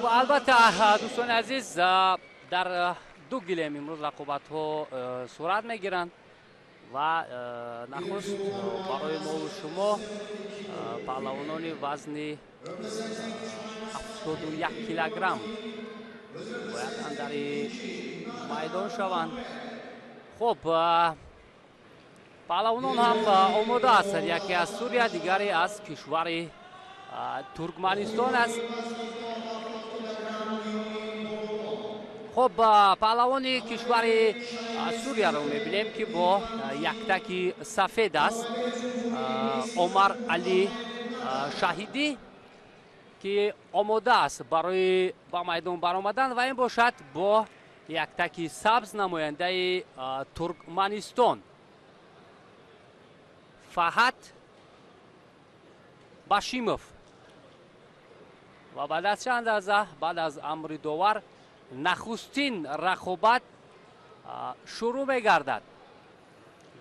Албатта, дӯстони азиз, дар ду гилем имрӯз рақобатҳо сурат мегиранд ва нахуст барои мову шумо паҳлавонони вазни 71 килограмм бояд андари майдон шаванд. Хуб, паҳлавонон ҳам омода ҳастанд, яке аз Сурия, дигаре аз кишвари Туркманистон аст. Хуб, паҳлавони кишвари Сурияро мебинем, ки бо яктаки сафед аст, Омар Али Шаҳидӣ, ки омода аст барои ба майдон баромадан, ва ин бошад бо яктаки сабз намояндаи Туркманистон Фаҳад Башимов. Ва баъд аз чанд лаҳза, баъд аз амри довар, нахустин рақобат шурӯъ мегардад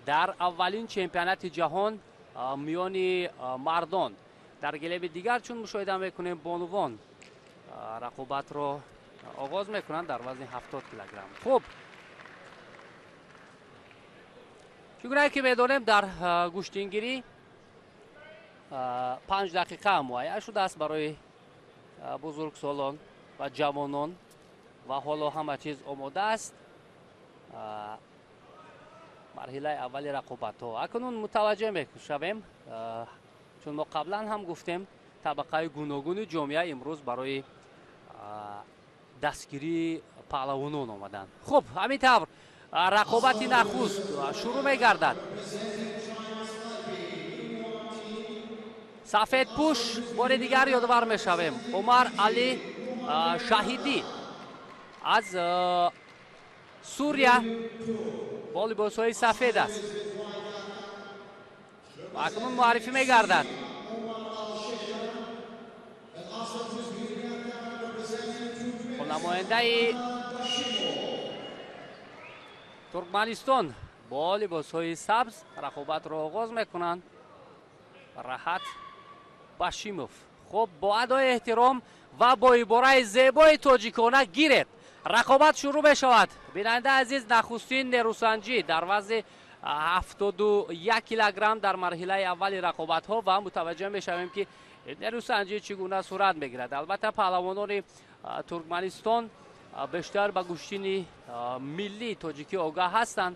дар аввалин чемпионати ҷаҳон миёни мардон. Дар гилеми дигар, чун мушоҳида мекунем, бонувон рақобатро оғоз мекунанд дар вазни 70 килограмм. Хуб, чун ки медонем, дар гӯштингирӣ 5 дақиқа муайян шудааст барои бузургсолон ва ҷавонон ва ҳоло ҳама чиз омода аст. Марҳилаи аввали рақобатҳо акнун мутаваҷҷеҳ мешавем, чун мо қаблан ҳам гуфтем, табақаи гуногуни ҷомеа имрӯз барои дастгирии паҳлавонон омаданд. Хуб, ҳамин тавр рақобати нахуст шурӯъ мегардад. Сафедпӯш, бори дигар ёдовар мешавем, Умар Али Шаҳидӣ аз Сурия бо либосҳои сафед аст ва акнун муаррифӣ мегардад. Намояндаи Туркманистон бо либосҳои сабз рақобатро оғоз мекунанд, Раҳат Башимов. Хуб, бо адои эҳтиром ва бо ибораи зебои тоҷикона гиред, рақобат шурӯъ мешавад. Бинандаи азиз, нахустин нерӯсанҷӣ дар вазни 71 килограмм дар марҳилаи аввали рақобатҳо ва мутаваҷҷеҳ мешавем, ки нерӯсанҷӣ чӣ гуна сурат мегирад. Албатта, паҳлавонони Туркманистон бештар ба гӯштини миллии тоҷикӣ огаҳ ҳастанд,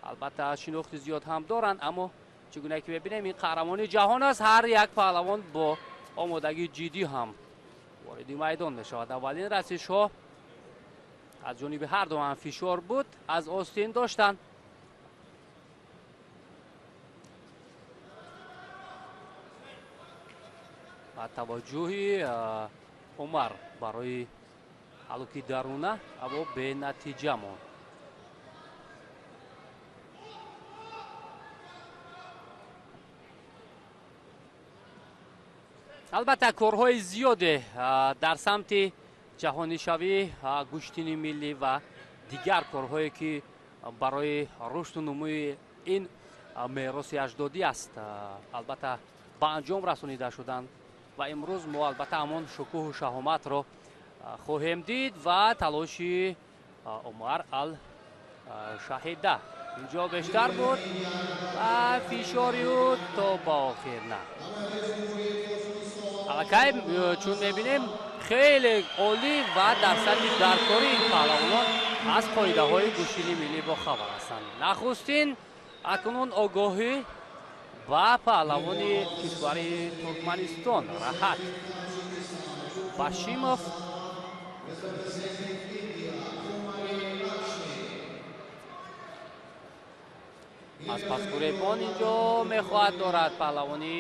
албатта шинохти зиёд ҳам доранд, аммо чӣ гуна ки мебинем, ин қаҳрамони ҷаҳон аст. Ҳар як паҳлавон бо омодагии ҷиддӣ ҳам вориди майдон мешавад. Аввалин расишҳо аз ҷониби ҳар ду ҳам фишор буд, аз остин доштанд. Ва таваҷҷӯҳи Умар барои ҳалуки даруна, аммо бенатиҷа монд. Албатта, корҳои зиёде дар самти ҷаҳонишавӣ, гӯштини миллӣ ва дигар корҳое, ки барои рушду нумӯи ин мероси аҷдодӣ аст, албатта ба анҷом расонида шуданд ва имрӯз мо албатта ҳамон шукӯҳу шаҳоматро хоҳем дид ва талоши Умар Ал Шаҳида инҷо бештар буд ва фишори ӯ то ба охир на. Аллакай, чун мебинем, хеле олӣ ва дар сатҳи даркорӣ ин паҳлавонон аз қоидаҳои гӯштини миллӣ бохабар ҳастанд. Нахустин акнун огоҳӣ ба паҳлавони кишвари Туркманистон Раҳат Башимов. Аз паскуребон инҷо мехоҳад дорад паҳлавони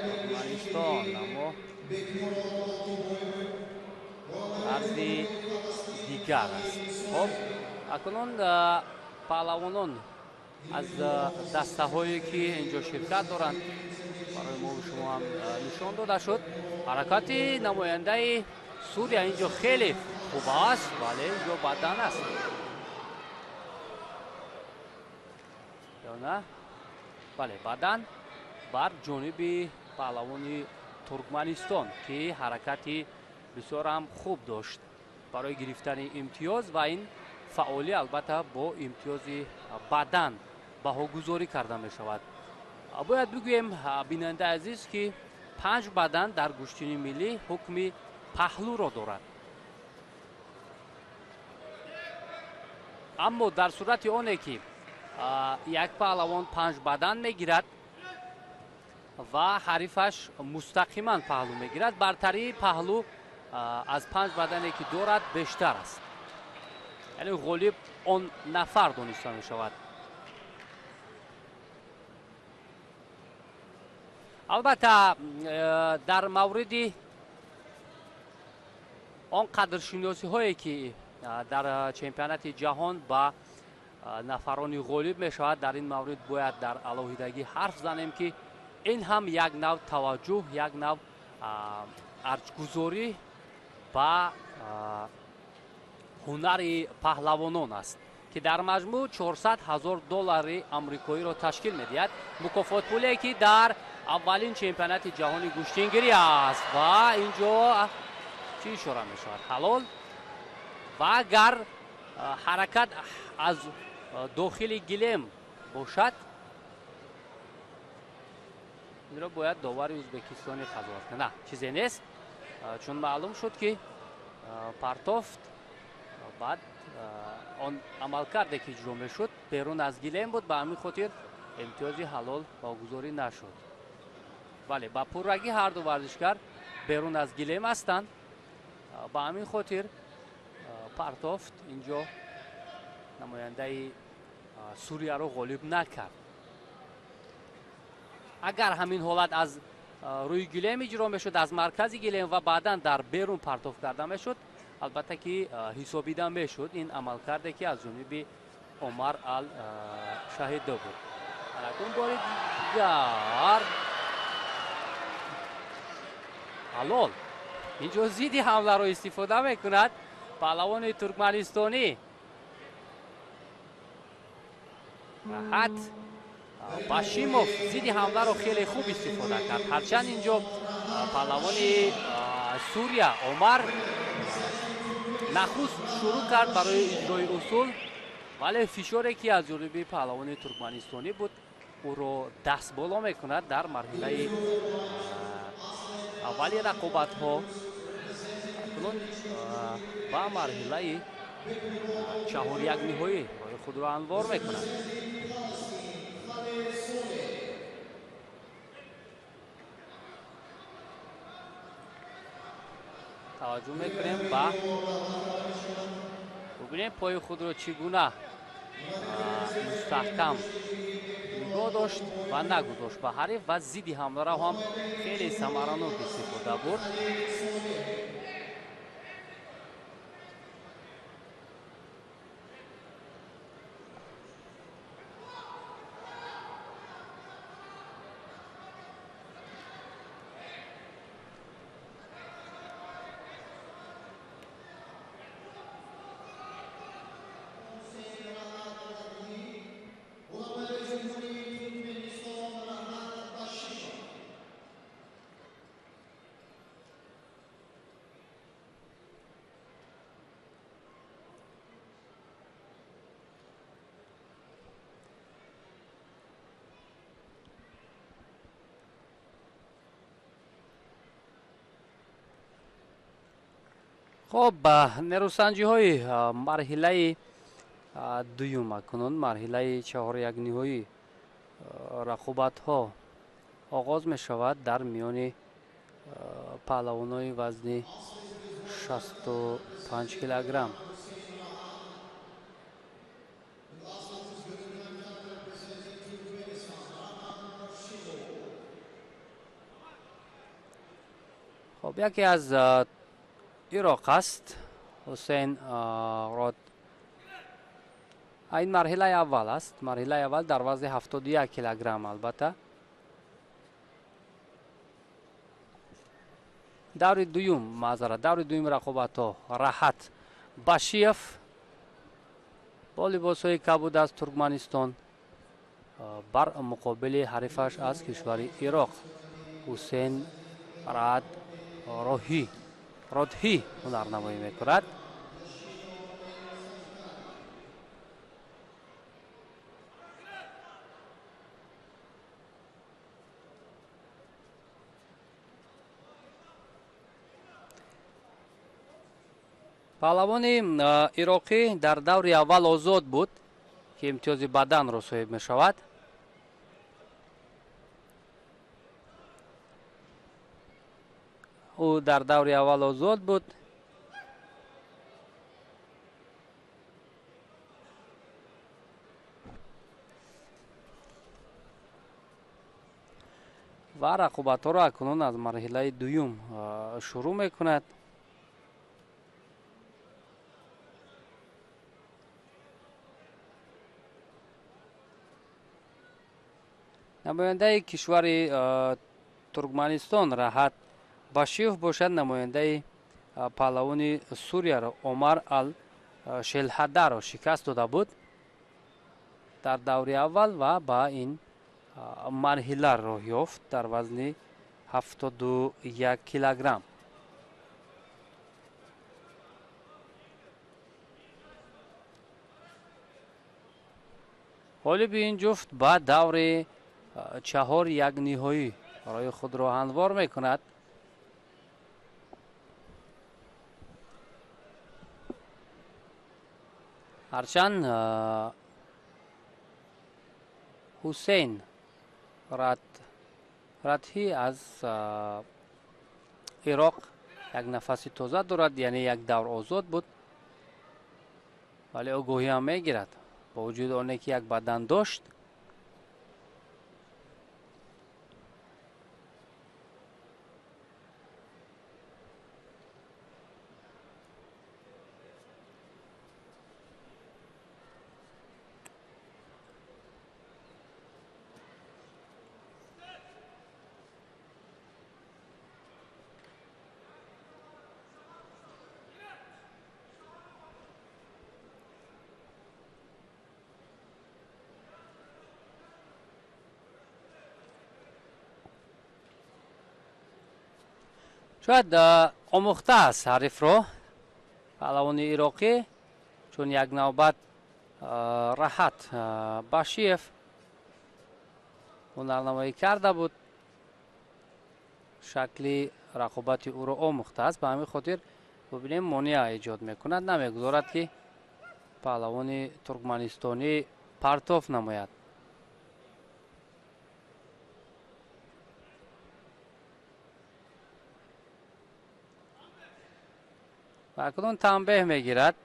Туркманистон, аммо тарзи дигар аст. Хуб, акнун паҳлавонон аз дастаҳое, ки инҷо ширкат доранд, барои мо шумо ҳам нишон дода шуд. Ҳаракати намояндаи Сурия инҷо хеле хуб аст, вале инҷо бадан аст. Ё на? Бале, бадан бар ҷониби паҳлавони Туркманистон, ки ҳаракати бисёр ҳам хуб дошт барои гирифтани имтиёз ва ин фаъолӣ албатта бо имтиёзи бадан баҳогузорӣ карда мешавад. Бояд бигӯем, бинандаи азиз, ки 5 бадан дар гӯштини миллӣ ҳукми паҳлӯро дорад. Аммо дар сурати оне ки як паҳлавон 5 бадан мегирад ва ҳарифаш мустақиман паҳлӯ мегирад, бартарии паҳлӯ аз 5 бадане ки дорад бештар аст. Яъне ғолиб он нафар дониста мешавад. Албатта, дар мавриди он қадршиносиҳое ки дар чемпионати ҷаҳон ба нафарони ғолиб мешавад, дар ин маврид бояд дар алоҳидагӣ ҳарф занем, ки ин ҳам як нав таваҷҷӯҳ, як нав арҷгузорӣ ба ҳунари паҳлавонон аст, ки дар маҷмӯъ 400 000 доллари амрикоиро ташкил медиҳад. Мукофотпуле ки дар аввалин чемпионати ҷаҳони гӯштингирӣ аст. Ва ин ҷо чӣ ишора мешавад? Ҳалол. Ва агар ҳаракат аз дохили гилем бошад, инро бояд довари ӯзбекистони қазоват кунад. На, чизе нест, чун маълум шуд, ки партофт баъд он амалкарде ки иҷро мешуд берун аз гилем буд, ба ҳамин хотир имтиёзи ҳалол баҳогузорӣ нашуд. Бале, ба пуррагӣ ҳар ду варзишгар берун аз гилем ҳастанд, ба ҳамин хотир партофт инҷо намояндаи Сурияро ғолиб накард. Агар ҳамин ҳолат аз рӯи гилем иҷро мешуд, аз маркази гилем ва баъдан дар берун партофт карда мешуд, албатта ки ҳисобида мешуд ин амалкарде ки аз ҷониби Омар ал Шаҳидо буд. Акнун бори дигар ҳалол. Инҷо зидди ҳамларо истифода мекунад паҳлавони туркманистонӣ. Раҳат Башимов зидди ҳамларо хеле хуб истифода кард. Ҳарчанд инҷо паҳлавони Сурия Омар нахуст шурӯъ кард барои иҷрои усул, вале фишоре ки аз ҷониби паҳлавони туркманистонӣ буд, ӯро даст боло мекунад дар марҳилаи аввали рақобатҳо. Акнун ба марҳилаи чаҳорякниҳоӣ роҳи худро анвор мекунад. Таваҷҷӯҳ мекунем ба бубинем пои худро чӣ гуна мустаҳкам нигоҳ дошт ва нагузошт ба ҳариф ва зидди ҳамларо ҳам хеле самаранок истифода бурд. Хоб, нерӯсанҷиҳои марҳилаи дуюм, акнун марҳилаи чаҳорякниҳои рақобатҳо оғоз мешавад дар миёни паҳлавонои вазни 65 килограмм. Хоб, яке аз Ироқ аст Ҳусейн Род. Ин марҳилаи аввал аст. Марҳилаи аввал дар вазни 71 килограмм. Албатта даври дуюм, маъзарат, даври дуюм рақобатҳо Раҳат Башиев бо либосҳои кабуд аз Туркманистон бар муқобили ҳарифаш аз кишвари Ироқ Ҳусейн Раад Роҳӣ. Родҳӣ ҳунарнамоӣ мекунад. Паҳлавони ироқӣ дар даври аввал озод буд, ки имтиёзи баданро соҳиб мешавад. Ӯ дар даври аввал озод буд. Ва рақобатҳоро акнун аз марҳилаи дуюм шурӯъ мекунад. Намояндаи кишвари Туркманистон Раҳат Башиев бошад, намояндаи паҳлавони Сурияро Омар ал Шелҳадаро шикаст дода буд дар даври аввал ва ба ин марҳила роҳ ёфт дар вазни 71 килограмм. Ғолиби ин ҷуфт ба даври чаҳор як ниҳоӣ барои худро ҳамвор мекунад. Ҳарчанд Ҳусейн Радҳӣ аз Ироқ як нафаси тоза дорад, яъне як давр озод буд, вале огоҳӣ ҳам мегирад бо вуҷуди оне ки як бадан дошт. Шояд омӯхта аст ҳарифро паҳлавони ироқӣ, чун як навбат Раҳат Башиев ҳунарнамоӣ карда буд, шакли рақобати ӯро омӯхтааст. Ба ҳамин хотир бубинем монеа эҷод мекунад, намегузорад ки паҳлавони туркманистонӣ партоф намояд. Ва акнун танбеҳ мегирад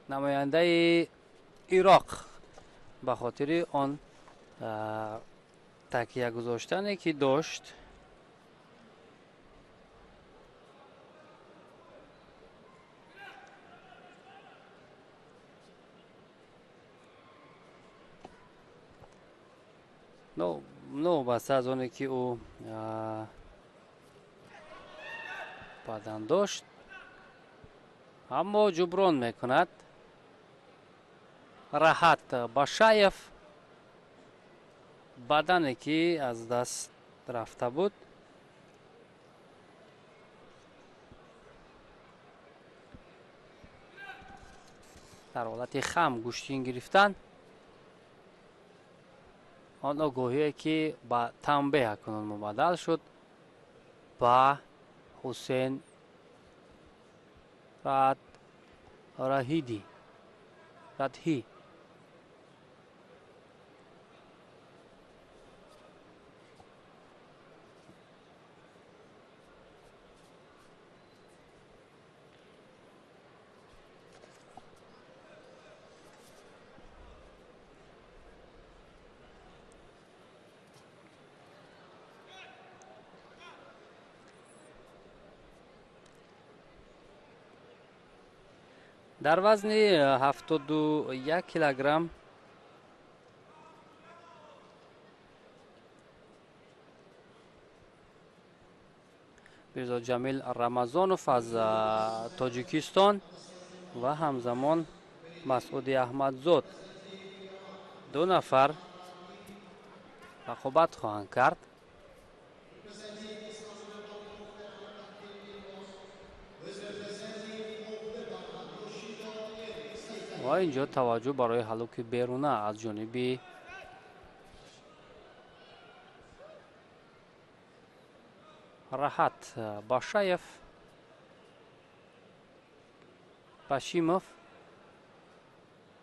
намояндаи Ироқ ба хотири он такя гузоштане ки дошт. Новобаста аз оне ки ӯ бадан дошт, аммо ҷуброн мекунад. Раҳат Башаев бадане ки аз даст рафта буд дар ҳолати хам гӯштин гирифтан, он огоҳие ки ба танбеҳ акнун мубаддал шуд ба Ҳусейн Радҳӣ. Дар вазни 71 килограмм Мирзо Ҷамил Рамазонов аз Тоҷикистон ва ҳамзамон Масъуди Аҳмадзод ду нафар рақобат хоҳанд кард. Ва инҷо таваҷҷӯҳ барои ҳалуки беруна аз ҷониби Раҳат Башаев. Башимов,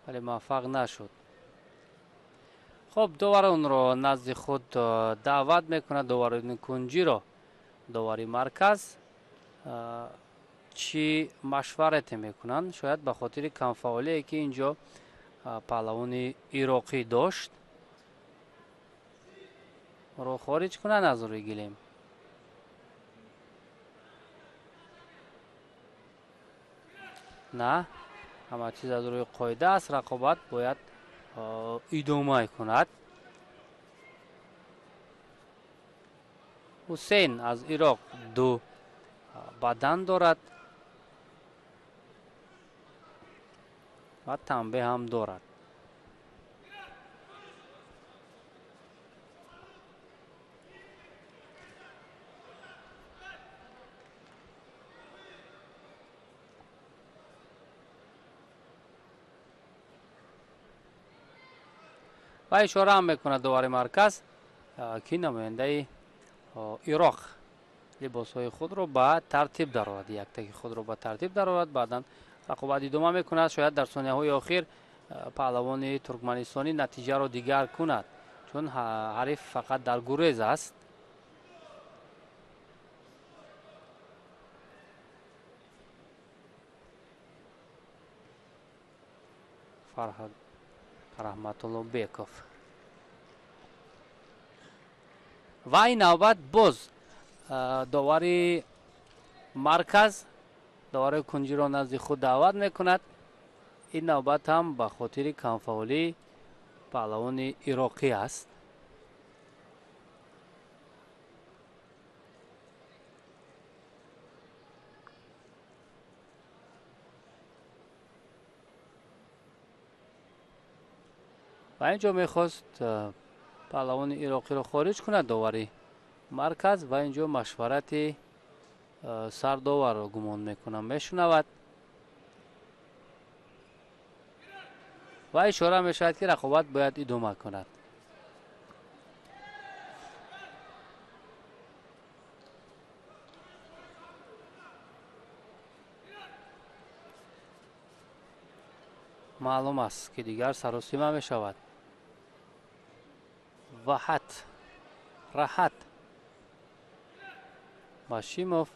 вале муваффақ нашуд. Хуб, доваронро назди худ даъват мекунад, доварони кунҷиро. Довари марказ чӣ машварате мекунанд? Шояд ба хотири камфаъолие ки инҷо паҳлавони ироқӣ дошт, ро хориҷ кунанд аз рӯи гилем. На, ҳама чиз аз рӯи қоида аст, рақобат бояд идома кунад. Ҳусейн аз Ироқ ду бадан дорад ва танбеҳ ҳам дорад. Ва ишора ҳам мекунад довари марказ, ки намояндаи Ироқ либосҳои худро ба тартиб даровард, яктаки худро ба тартиб даровард. Баъдан рақобат идома мекунад. Шояд дар сонияҳои охир паҳлавони туркманистонӣ натиҷаро дигар кунад, чун ҳариф фақат дар гурез аст. Фарҳад Раҳматуллобеков. Ва ин навбат боз довари марказ довари кунҷиро назди худ даъват мекунад. Ин навбат ҳам ба хотири камфаъолии паҳлавони ироқӣ аст. Ва инҷо мехост паҳлавони ироқиро хориҷ кунад довари марказ, ва инҷо машварати сардоварро гумон мекунам мешунавад ва ишора мешавад, ки рақобат бояд идома кунад. Маълум аст, ки дигар саросима мешавад. Ваҳат Раҳат Башимов,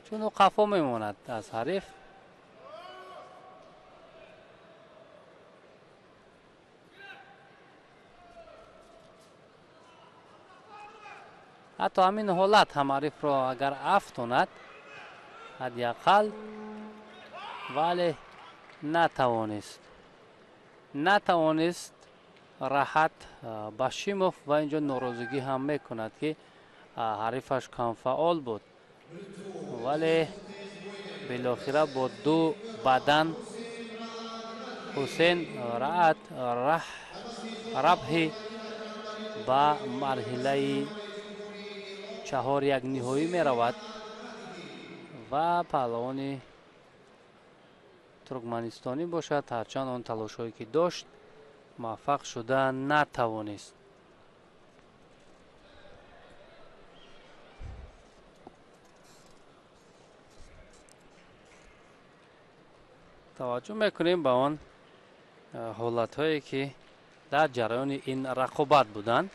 чун ӯ қафо мемонад аз ҳариф. Ҳатто ҳамин ҳолат ҳам ҳарифро агар афтонад ҳадди ақал, вале натавонист Раҳат Башимов. Ва инҷо норозигӣ ҳам мекунад, ки ҳарифаш камфаъол буд, вале билохира бо ду бадан Ҳусейн Раат Рабҳӣ ба марҳилаи 4-1 ниҳоӣ меравад ва паҳлавони туркманистонӣ бошад, ҳарчанд он талошҳое ки дошт муваффақ шуда натавонист. Таваҷҷӯҳ мекунем ба он ҳолатҳое ки дар ҷараёни ин рақобат буданд.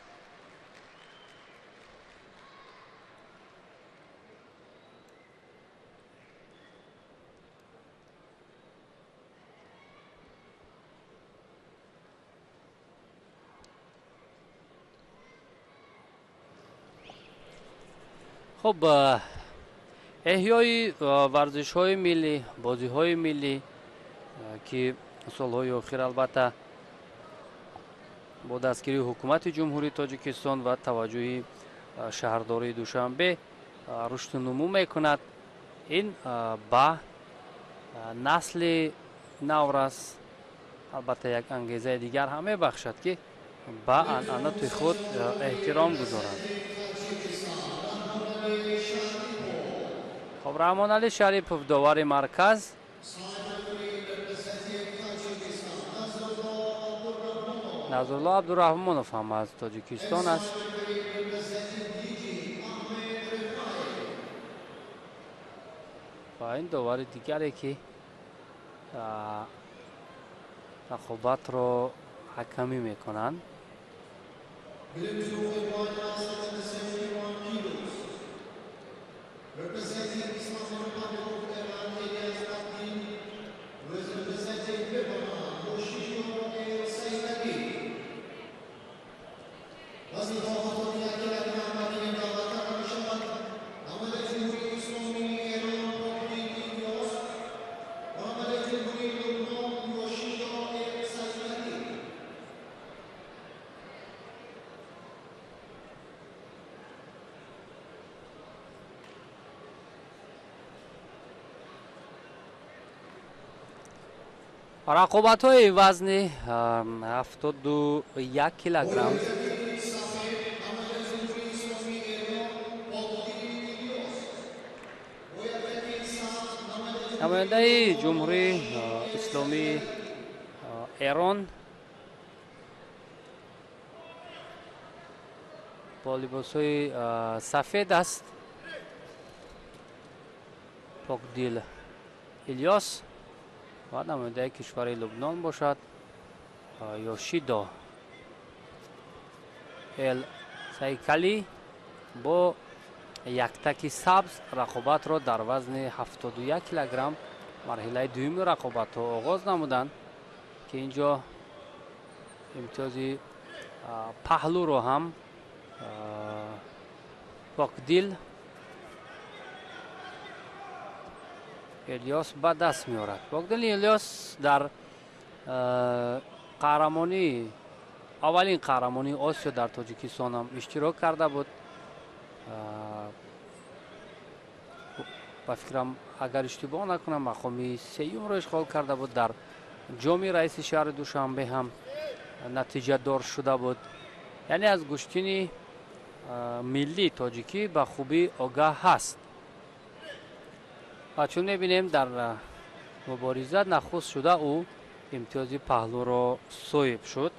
Хуб, эҳёи варзишҳои миллӣ, бозиҳои миллӣ, ки солҳои охир албатта бо дастгирии ҳукумати Ҷумҳурии Тоҷикистон ва таваҷҷӯҳи шаҳрдории Душанбе рушду нумӯ мекунад, ин ба насли наврас албатта як ангезаи дигар ҳам мебахшад, ки ба анъанаи худ эҳтиром гузоранд. Хоб, Раҳмоналӣ Шарипов довари марказ. Назрулло Абдурахмонов ҳам аз Тоҷикистон аст. Ва ин довари дигаре ки рақобатро ҳакамӣ мекунанд. Рақобатҳои вазни 71 килограмм намояндаи Ҷумҳурии Исломии Эрон бо либосҳои сафед аст. Покдил Илёс ва намояндаи кишвари Лубнон бошад Ёшидо Эл Сайкали бо яктаки сабз рақобатро дар вазни 71 килограмм марҳилаи дуюми рақобатро оғоз намуданд, ки ин ҷо имтиёзи паҳлӯро ҳам Покдил Элиёс ба даст меорад. Покдил Элиёс дар қаҳрамонии аввалин қаҳрамонии Осиё дар Тоҷикистон ҳам иштирок карда буд. Ба фикрам, агар иштибоҳ накунам, мақоми сеюмро ишғол карда буд. Дар ҷоми раиси шаҳри Душанбе ҳам натиҷадор шуда буд. Яъне аз гӯштини миллии тоҷикӣ ба хубӣ огаҳ ҳаст. Ва чун мебинем, дар мубориза нахуст шуда ӯ имтиёзи паҳлӯро соҳиб шуд.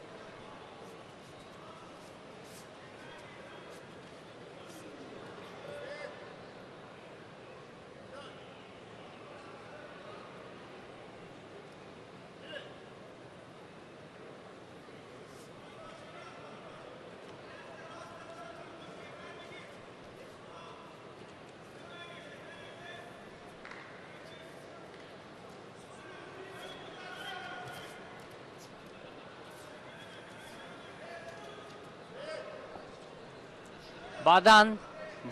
Баъдан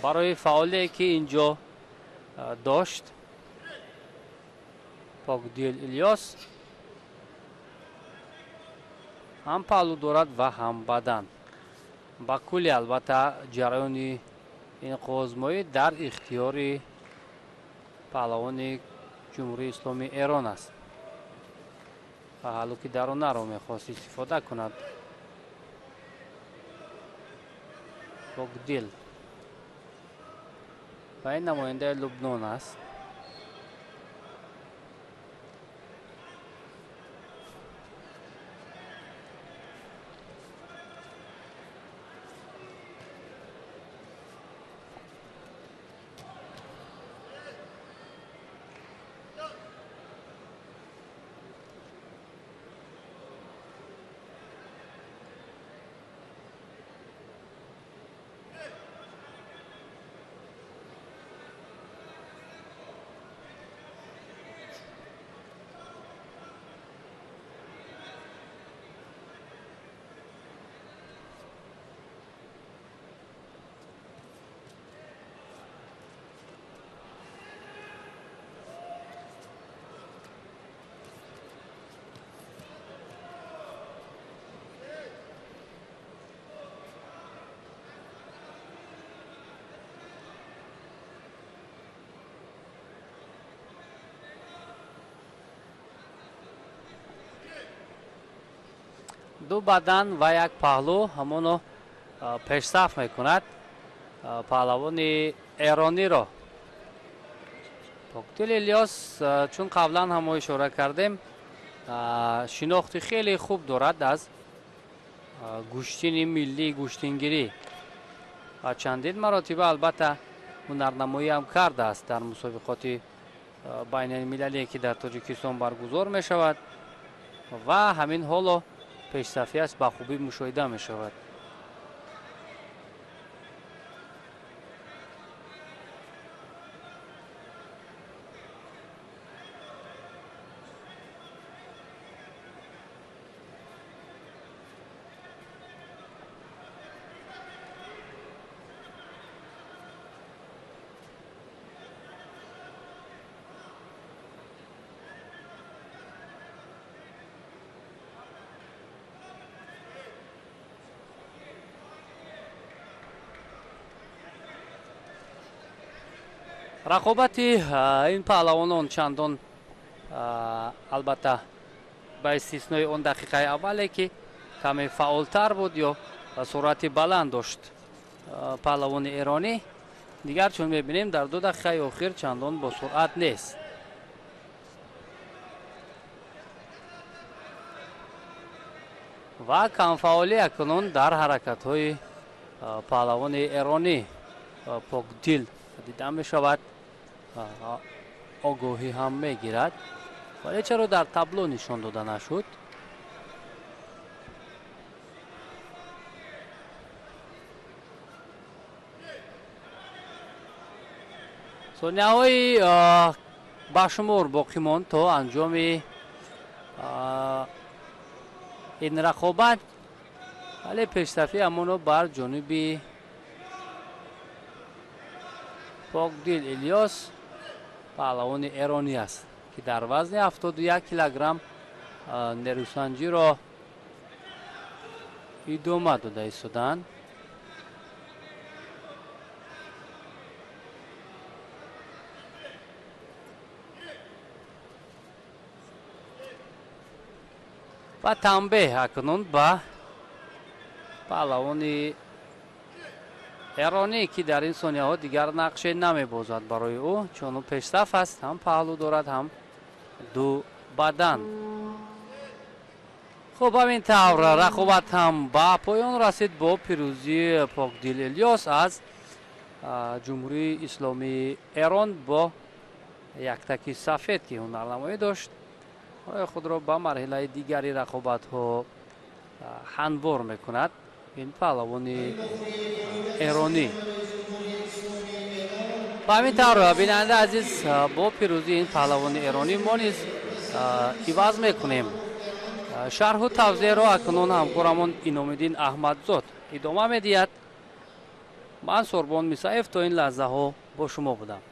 барои фаъолие ки ин ҷо дошт Покдил Илёс ҳам паҳлӯ дорад ва ҳам бадан. Ба кулли албатта ҷараёни ин қувваозмоӣ дар ихтиёри паҳлавони Ҷумҳурии Исломии Эрон аст ва ҳалло ки даронаро мехост истифода кунад. Покдил ва ин намояндаи Лубнон аст. Ду бадан ва як паҳлӯ ҳамоно пешсаф мекунад паҳлавони эрониро. Покдил Илёс, чун қаблан ҳам мо ишора кардем, шинохти хеле хуб дорад аз Гӯштини миллии гӯштингирӣ ва чандин маротиба албатта ҳунарнамоӣ ҳам кардааст дар мусобиқоти байналмилалие, ки дар Тоҷикистон баргузор мешавад ва ҳамин ҳоло пешсафиаш ба хубӣ мушоҳида мешавад. Рақобати ин паҳлавонон чандон албатта ба истиснои он дақиқаи аввале, ки каме фаъолтар буд ё суръати баланд дошт паҳлавони эронӣ, дигар чун мебинем дар 2 дақиқаи охир чандон бо суръат нест. Ва камфаъолӣ акнун дар ҳаракатҳои паҳлавони эронӣ Покдил дида мешавад, огоҳӣ ҳам мегирад, вале чаро дар табло нишон дода нашуд? Сонияҳои башумор боқӣ монд то анҷоми ин рақобат, вале пешсафӣ ҳамоно бар ҷониби Покдил Илёс паҳлавони эронӣ аст, ки дар вазни 71 килограмм нерӯсанҷиро идома дода истоданд. Ва танбеҳ акнун ба паҳлавони эронӣ, ки дар ин сонияҳо дигар нақше намебозад барои ӯ, чун ӯ пешсаф аст, ҳам паҳлӯ дорад, ҳам ду бадан. Хуб, ҳамин тавр рақобат ҳам ба поён расид бо пирӯзии Покдил Илёс аз Ҷумҳурии Исломии Эрон бо яктаки сафед, ки ҳунарнамоӣ дошт, роҳи худро ба марҳилаи дигари рақобатҳо ҳанвор мекунад ин паҳлавони эронӣ. Ба ҳамин тавр, бинандаи азиз, бо пирӯзии ин паҳлавони эронӣ мо низ иваз мекунем шарҳу тавзеҳро. Акнун ҳамкорамон Иномиддин Аҳмадзод идома медиҳад. Ман Сорбон Мисаев то ин лаҳзаҳо бо шумо будам.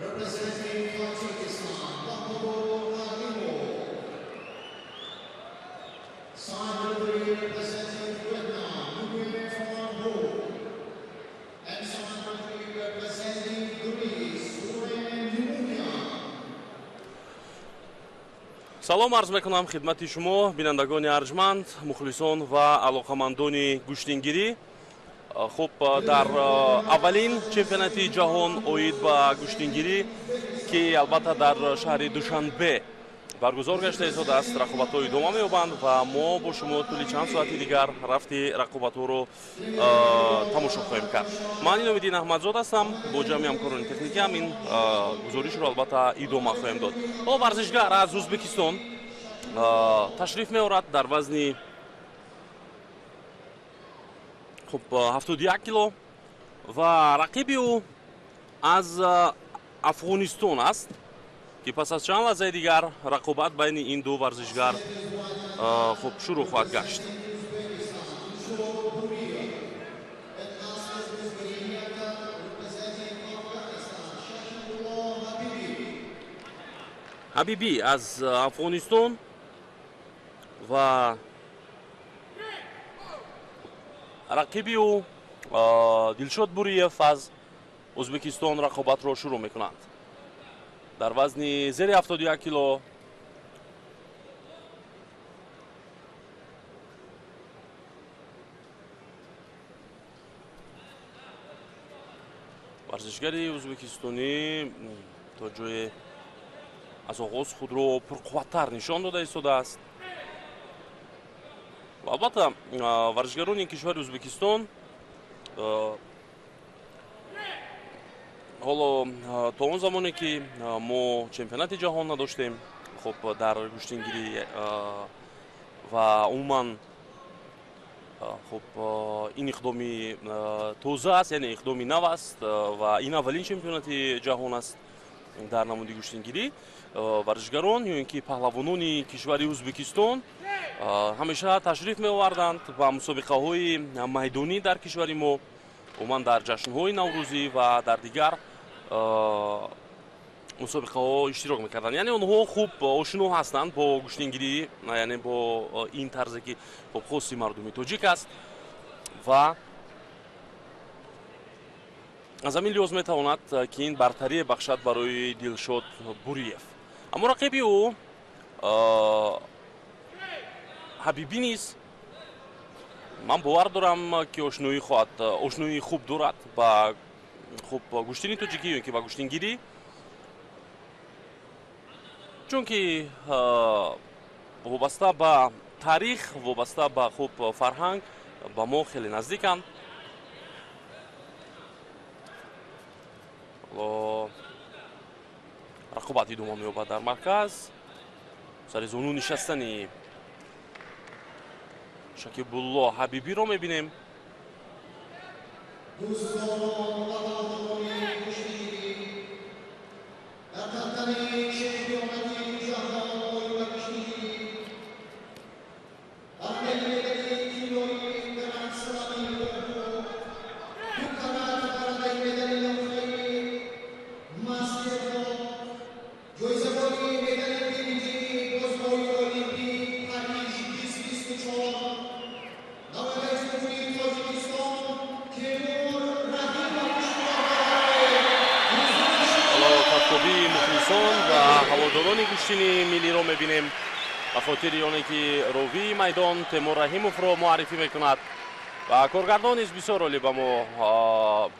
Representing Tajikistan, Mahmudov Rahimov. Салом арз мекунам хидмати шумо, бинандагони арҷманд, мухлисон ва алоқамандони гӯштингирӣ. Хуб, дар аввалин чемпионати ҷаҳон оид ба гӯштингирӣ, ки албатта дар шаҳри Душанбе баргузор гашта истодааст, рақобатҳо идома меёбанд ва мо бо шумо тӯли чанд соати дигар рафти рақобатҳоро тамошо хоҳем кард. Ман Иnomиддин Аҳмадзод ҳастам, бо ҷамъи ҳамкорони техникиам ин гузоришро албатта идома хоҳем дод. Ҳоло варзишгар аз Ӯзбекистон ташриф меорад дар вазни хуб 71 кило ва рақиби ӯ аз Афғонистон аст, ки пас аз чанд лаҳзаи дигар рақобат байни ин ду варзишгар хуб шурӯъ хоҳад гашт. Ҳабибӣ аз Афғонистон ва рақиби ӯ Дилшод Буриев аз Ӯзбекистон рақобатро шурӯъ мекунанд. Дар вазни зери 71 кило варзишгари ӯзбекистонӣ то ҷое аз оғоз худро пурқувваттар нишон дода истодааст. Ва албатта варзишгарони кишвари Ӯзбекистон ҳоло то он замоне ки мо чемпионати ҷаҳон надоштем, хуб дар гӯштингирӣ ва умуман хуб ин иқдоми тоза аст, яъне иқдоми нав аст ва ин аввалин чемпионати ҷаҳон аст дар намуди гӯштингирӣ. Варзишгарон ё ин ки паҳлавонони кишвари Ӯзбекистон ҳамеша ташриф меоварданд ба мусобиқаҳои майдонӣ дар кишвари мо, умуман дар ҷашнҳои наврӯзӣ ва дар дигар мусобиқаҳо иштирок мекарданд. Яъне онҳо хуб ошино ҳастанд бо гӯштингирӣ, яъне бо ин тарзе ки хуб хоси мардуми тоҷик аст ва аз ҳамин лиҳоз метавонад ки ин бартарие бахшад барои Дилшод Буриев. Аммо рақиби ӯ Ҳабибӣ низ ман бовар дорам ки ошноии хуб дорад ба хуб гӯштини тоҷикӣ ё ки ба гӯштингирӣ, чунки вобаста ба таърих, вобаста ба хуб фарҳанг ба мо хеле наздиканд. Рақобат идома меёбад дар марказ. Сари зону нишастани Шакибулло Ҳабибиро мебинем. Ҳаводорони гӯштини миллиро мебинем ба хотири оне ки ровии майдон Темур Раҳимовро муаррифӣ мекунад ва коргардон низ бисёр олӣ ба мо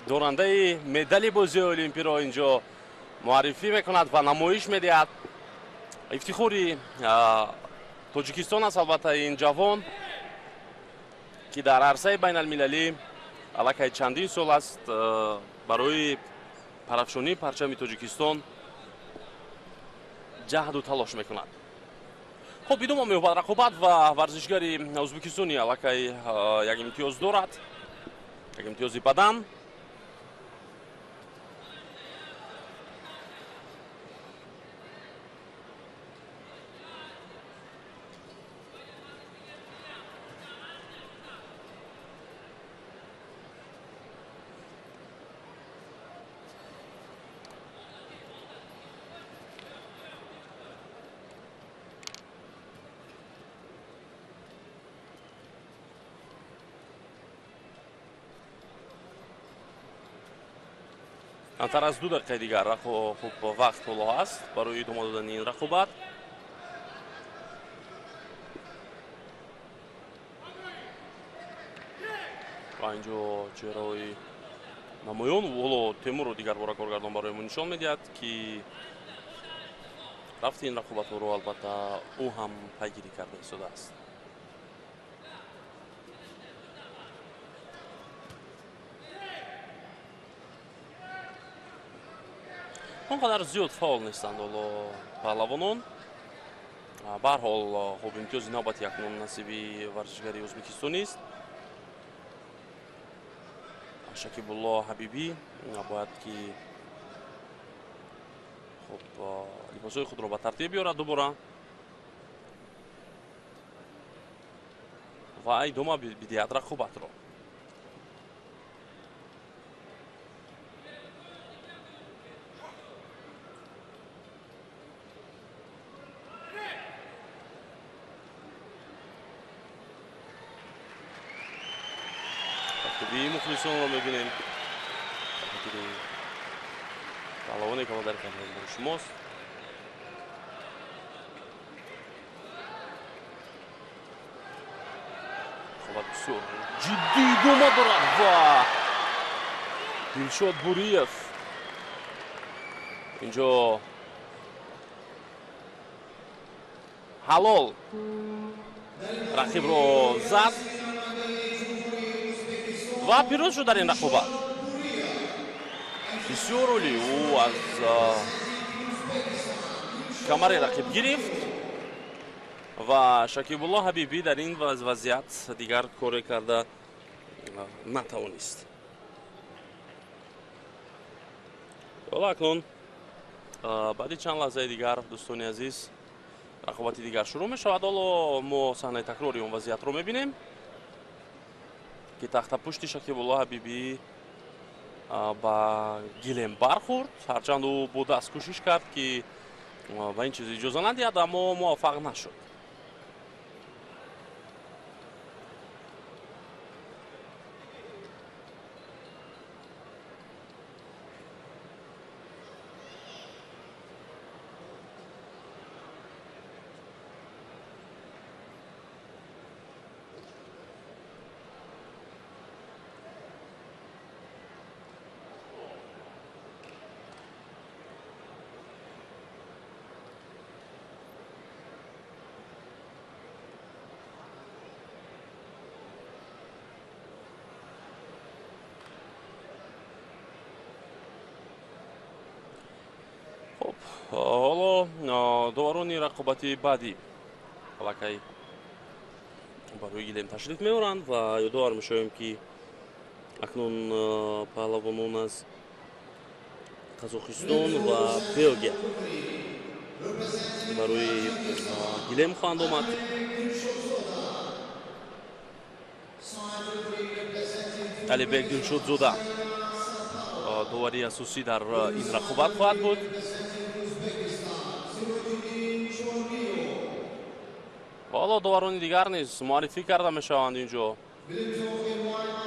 дорандаи медали бозии олимпиро инҷо муаррифӣ мекунад ва намоиш медиҳад. Ифтихори Тоҷикистон аст албатта ин ҷавон, ки дар арсаи байналмилалӣ аллакай чандин сол аст барои парафшонии парчами Тоҷикистон ҷаҳду талош мекунад. Хуб, идома меёбад рақобат ва варзишгари ӯзбекистони аллакай як имтиёз дорад, як имтиёзи бадан. Камтар аз 2 дақиқаи дигар хуб вақт ҳоло ҳаст барои идома додани ин рақобат. Ва инҷо чеҳраҳои намоён. Ҳоло Темурро дигар бора коргардон барои мо нишон медиҳад, ки рафти ин рақобатҳоро албатта ӯ ҳам пайгирӣ карда истодааст. Он қадар зиёд фаъол нестанд ҳоло паҳлавонон. Ба ҳар ҳол, хуб, имтиёзи навбати акнун насиби варзишгари ӯзбекистонист. Шакибулло Ҳабибӣ бояд ки хуб либосҳои худро ба тартиб биёрад дубора ва идома бидиҳад рақобатро. Хуби мухлисонро мебинем. Хотири паҳлавоне ки дар хидмати шумост. Рақобат бисёр ҷиддӣ идома дорад ва Дилшод Буриев инҷо ҳалол рақибро зад ва пирӯз шуд дар ин рақобат. Бисёр олӣ ӯ аз камари рақиб гирифт ва Шакибулло Ҳабибӣ дар ин вазъият дигар коре карда натавонист. Ҳоло акнун баъди чанд лаҳзаи дигар, дӯстони азиз, рақобати дигар шурӯъ мешавад. Ҳоло мо саҳнаи такрори он вазъиятро мебинем, ки тахтапушти Шакибулло Ҳабибӣ ба гилем бархӯрд. Ҳарчанд ӯ бо даст кӯшиш кард, ки ба ин чиз иҷоза надиҳад, аммо муваффақ нашуд. Хуб, ҳоло доварони рақобати баъдӣ аллакай барои гилем ташриф меоранд ва ёдовар мешавем, ки акнун паҳлавонон аз Қазоқистон ва Белгия барои гилем хоҳанд омад. Алибек Дилшодзода довари асосӣ дар ин рақобат хоҳад буд. Ва ҳоло доварони дигар низ муаррифӣ карда мешаванд инҷо.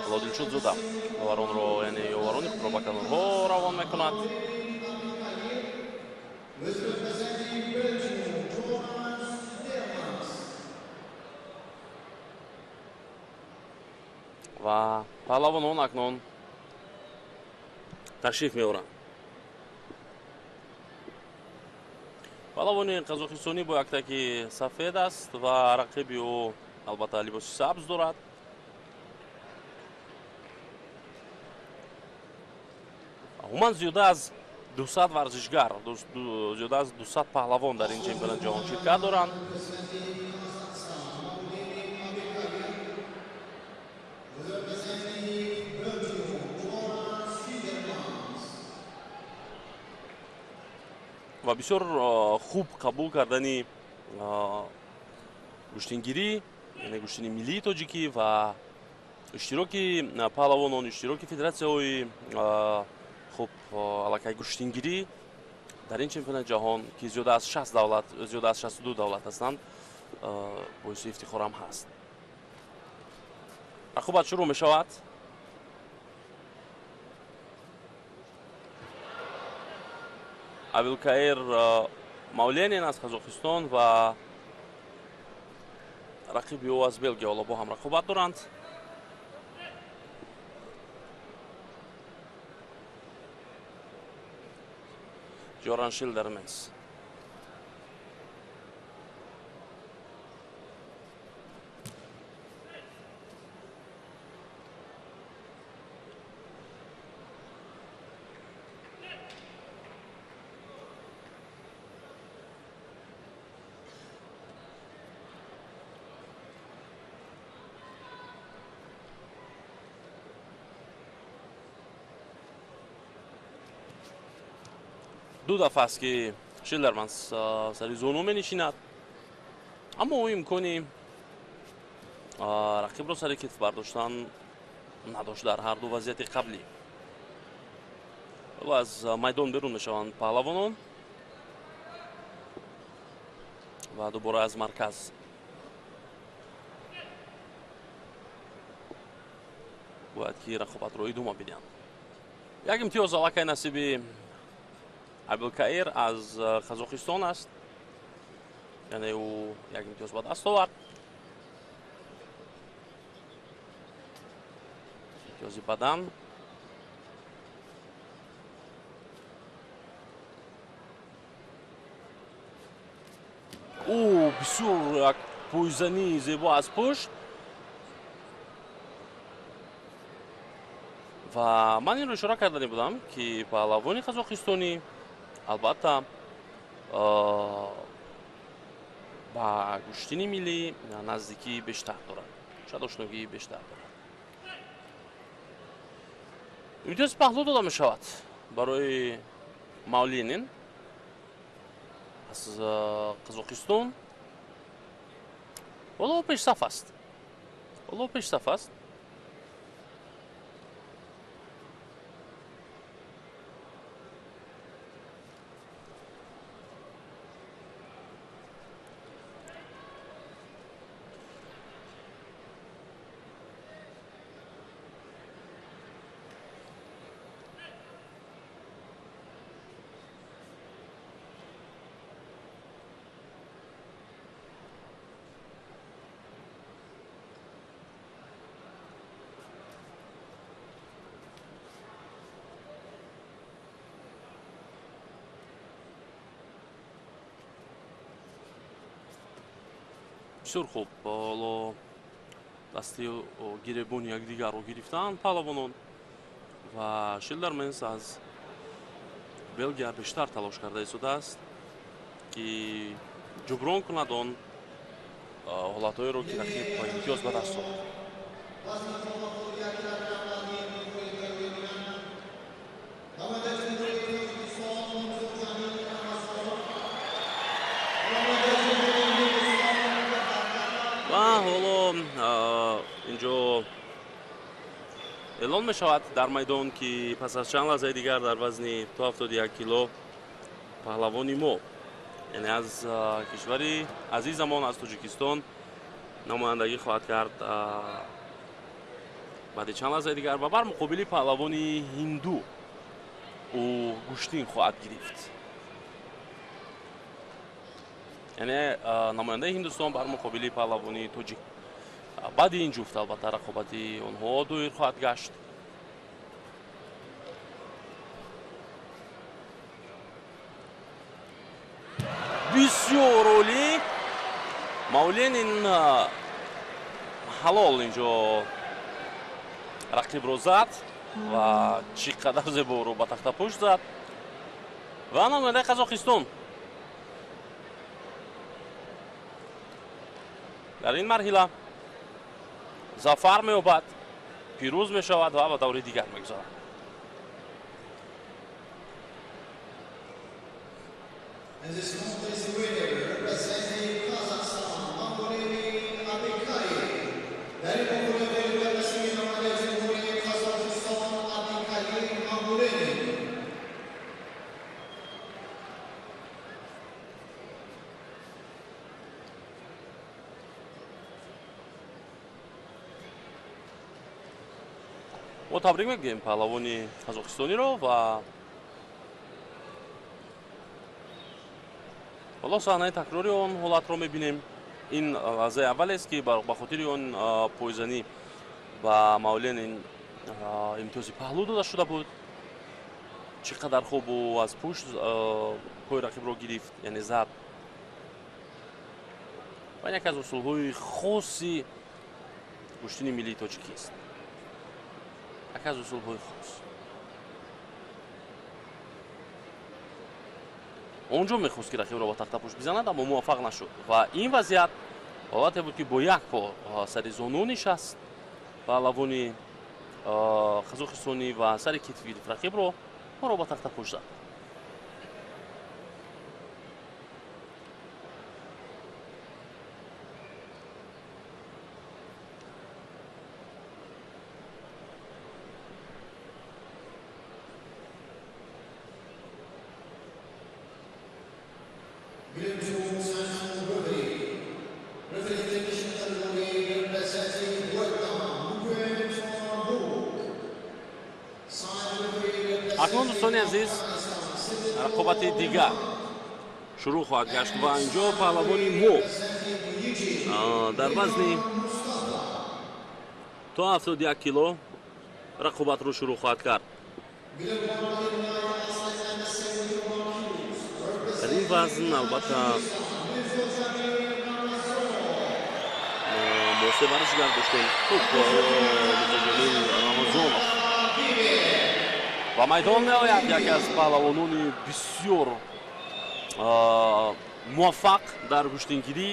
Ҳоло Дилшодзода доваронро, яъне ёварони худро ба канорҳо равон мекунад. Ва паҳлавонон акнун ташриф меоранд. Паҳлавони қазоқистонӣ бо яктаки сафед аст ва рақиби ӯ албатта либоси сабз дорад. Умуман зиёда аз 200 варзишгар, зиёда аз 200 паҳлавон дар ин чемпионати ҷаҳон ширкат доранд. Ва бисёр хуб қабул кардани гӯштингирӣ, яъне гӯштини миллии тоҷикӣ ва иштироки паҳлавонон, иштироки федератсияҳои хуб аллакай гӯштингирӣ дар ин чемпионати ҷаҳон, ки зиёда аз 60 давлат, зиёда аз 62 давлат ҳастанд, боиси ифтихорам ҳаст. Рақобат шурӯъ мешавад. Абилкаир Мавленин аз Қазоқистон ва рақиби ӯ аз Белгия ҳоло бо ҳам рақобат доранд. Жоран Шилдерменс. Ду дафъа аст, ки Шилдерманс сари зону менишинад, аммо ӯ имкони рақибро сари китф бардоштан надошт дар ҳар ду вазъияти қаблӣ. Ва аз майдон берун мешаванд паҳлавонон ва дубора аз марказ бояд ки рақобатро идома бидиҳанд. Як имтиёз аллакай насиби Абилкаир аз Қазоқистон аст, яъне ӯ як имтиёз ба даст овард. Имтиёзи бадан. Ӯ бисёр як пойзании зебо аз пушт ва ман инро ишора кардани будам, ки паҳлавони қазоқистонӣ албатта ба гӯштини миллӣ наздикии бештар дорад, шояд ошногии бештар дорад. Имтиёзи паҳлӯ дода мешавад барои Мавленин аз Қазоқистон. Ҳоло пешсаф аст. Ҳоло пешсаф аст. Бисёр хуб, ҳоло дасти гиребони якдигарро гирифтанд паҳлавонон ва Шилдерменс аз Белгия бештар талош карда истодааст, ки ҷуброн кунад он ҳолатҳоеро, ки рақиб имтиёз ба даст овард. Ва ҳоло инҷо эълон мешавад дар майдон, ки пас аз чанд лаҳзаи дигар дар вазни то 71 кило паҳлавони мо, яъне аз кишвари азизамон, аз Тоҷикистон намояндагӣ хоҳад кард баъди чанд лаҳзаи дигар ва бар муқобили паҳлавони ҳинду ӯ гӯштин хоҳад гирифт. Яъне намояндаи Ҳиндустон бар муқобили паҳлавони тоҷик. Баъди ин ҷуфт албатта рақобати онҳо доир хоҳад гашт. Бисёр олӣ Мавленин ҳалол инҷо рақибро зад ва чӣ қадар зеборо ба тахтапушт зад ва намояндаи Қазоқистон дар ин марҳила зафар меёбад, пирӯз мешавад ва ба даври дигар мегузарад. Мо табрик мегӯем паҳлавони қазоқистониро ва ҳоло саҳнаи такрори он ҳолатро мебинем. Ин лаҳзаи аввалест, ки ба хотири он пойзанӣ ба Мавленин имтиёзи паҳлӯ дода шуда буд. Чӣ қадар хуб ӯ аз пушт пои рақибро гирифт, яъне зад. Ва ин яке аз усулҳои хоси гӯштини миллии тоҷикист. Яке аз усулҳои хос. Он ҷо мехост, ки рақибро ба тахтапӯш бизанад, аммо муваффақ нашуд. Ва ин вазъият ҳолате буд, ки бо як по сари зону нишаст паҳлавони қазоқистонӣ ва сари китф гирифт рақибро, ӯро ба тахтапӯш зад. Акнун, дӯстони азиз, рақобати дигар шурӯъ хоҳад гашт ва инҷо паҳлавони мо дар вазни то 71 кило рақобатро шурӯъ хоҳад кард. Дар ин вазн албатта мо се варзишгар доштем. Хуб, Мирзоҷамил Рамазонов ба майдон меояд, яке аз паҳлавонони бисёр муваффақ дар гӯштингирӣ.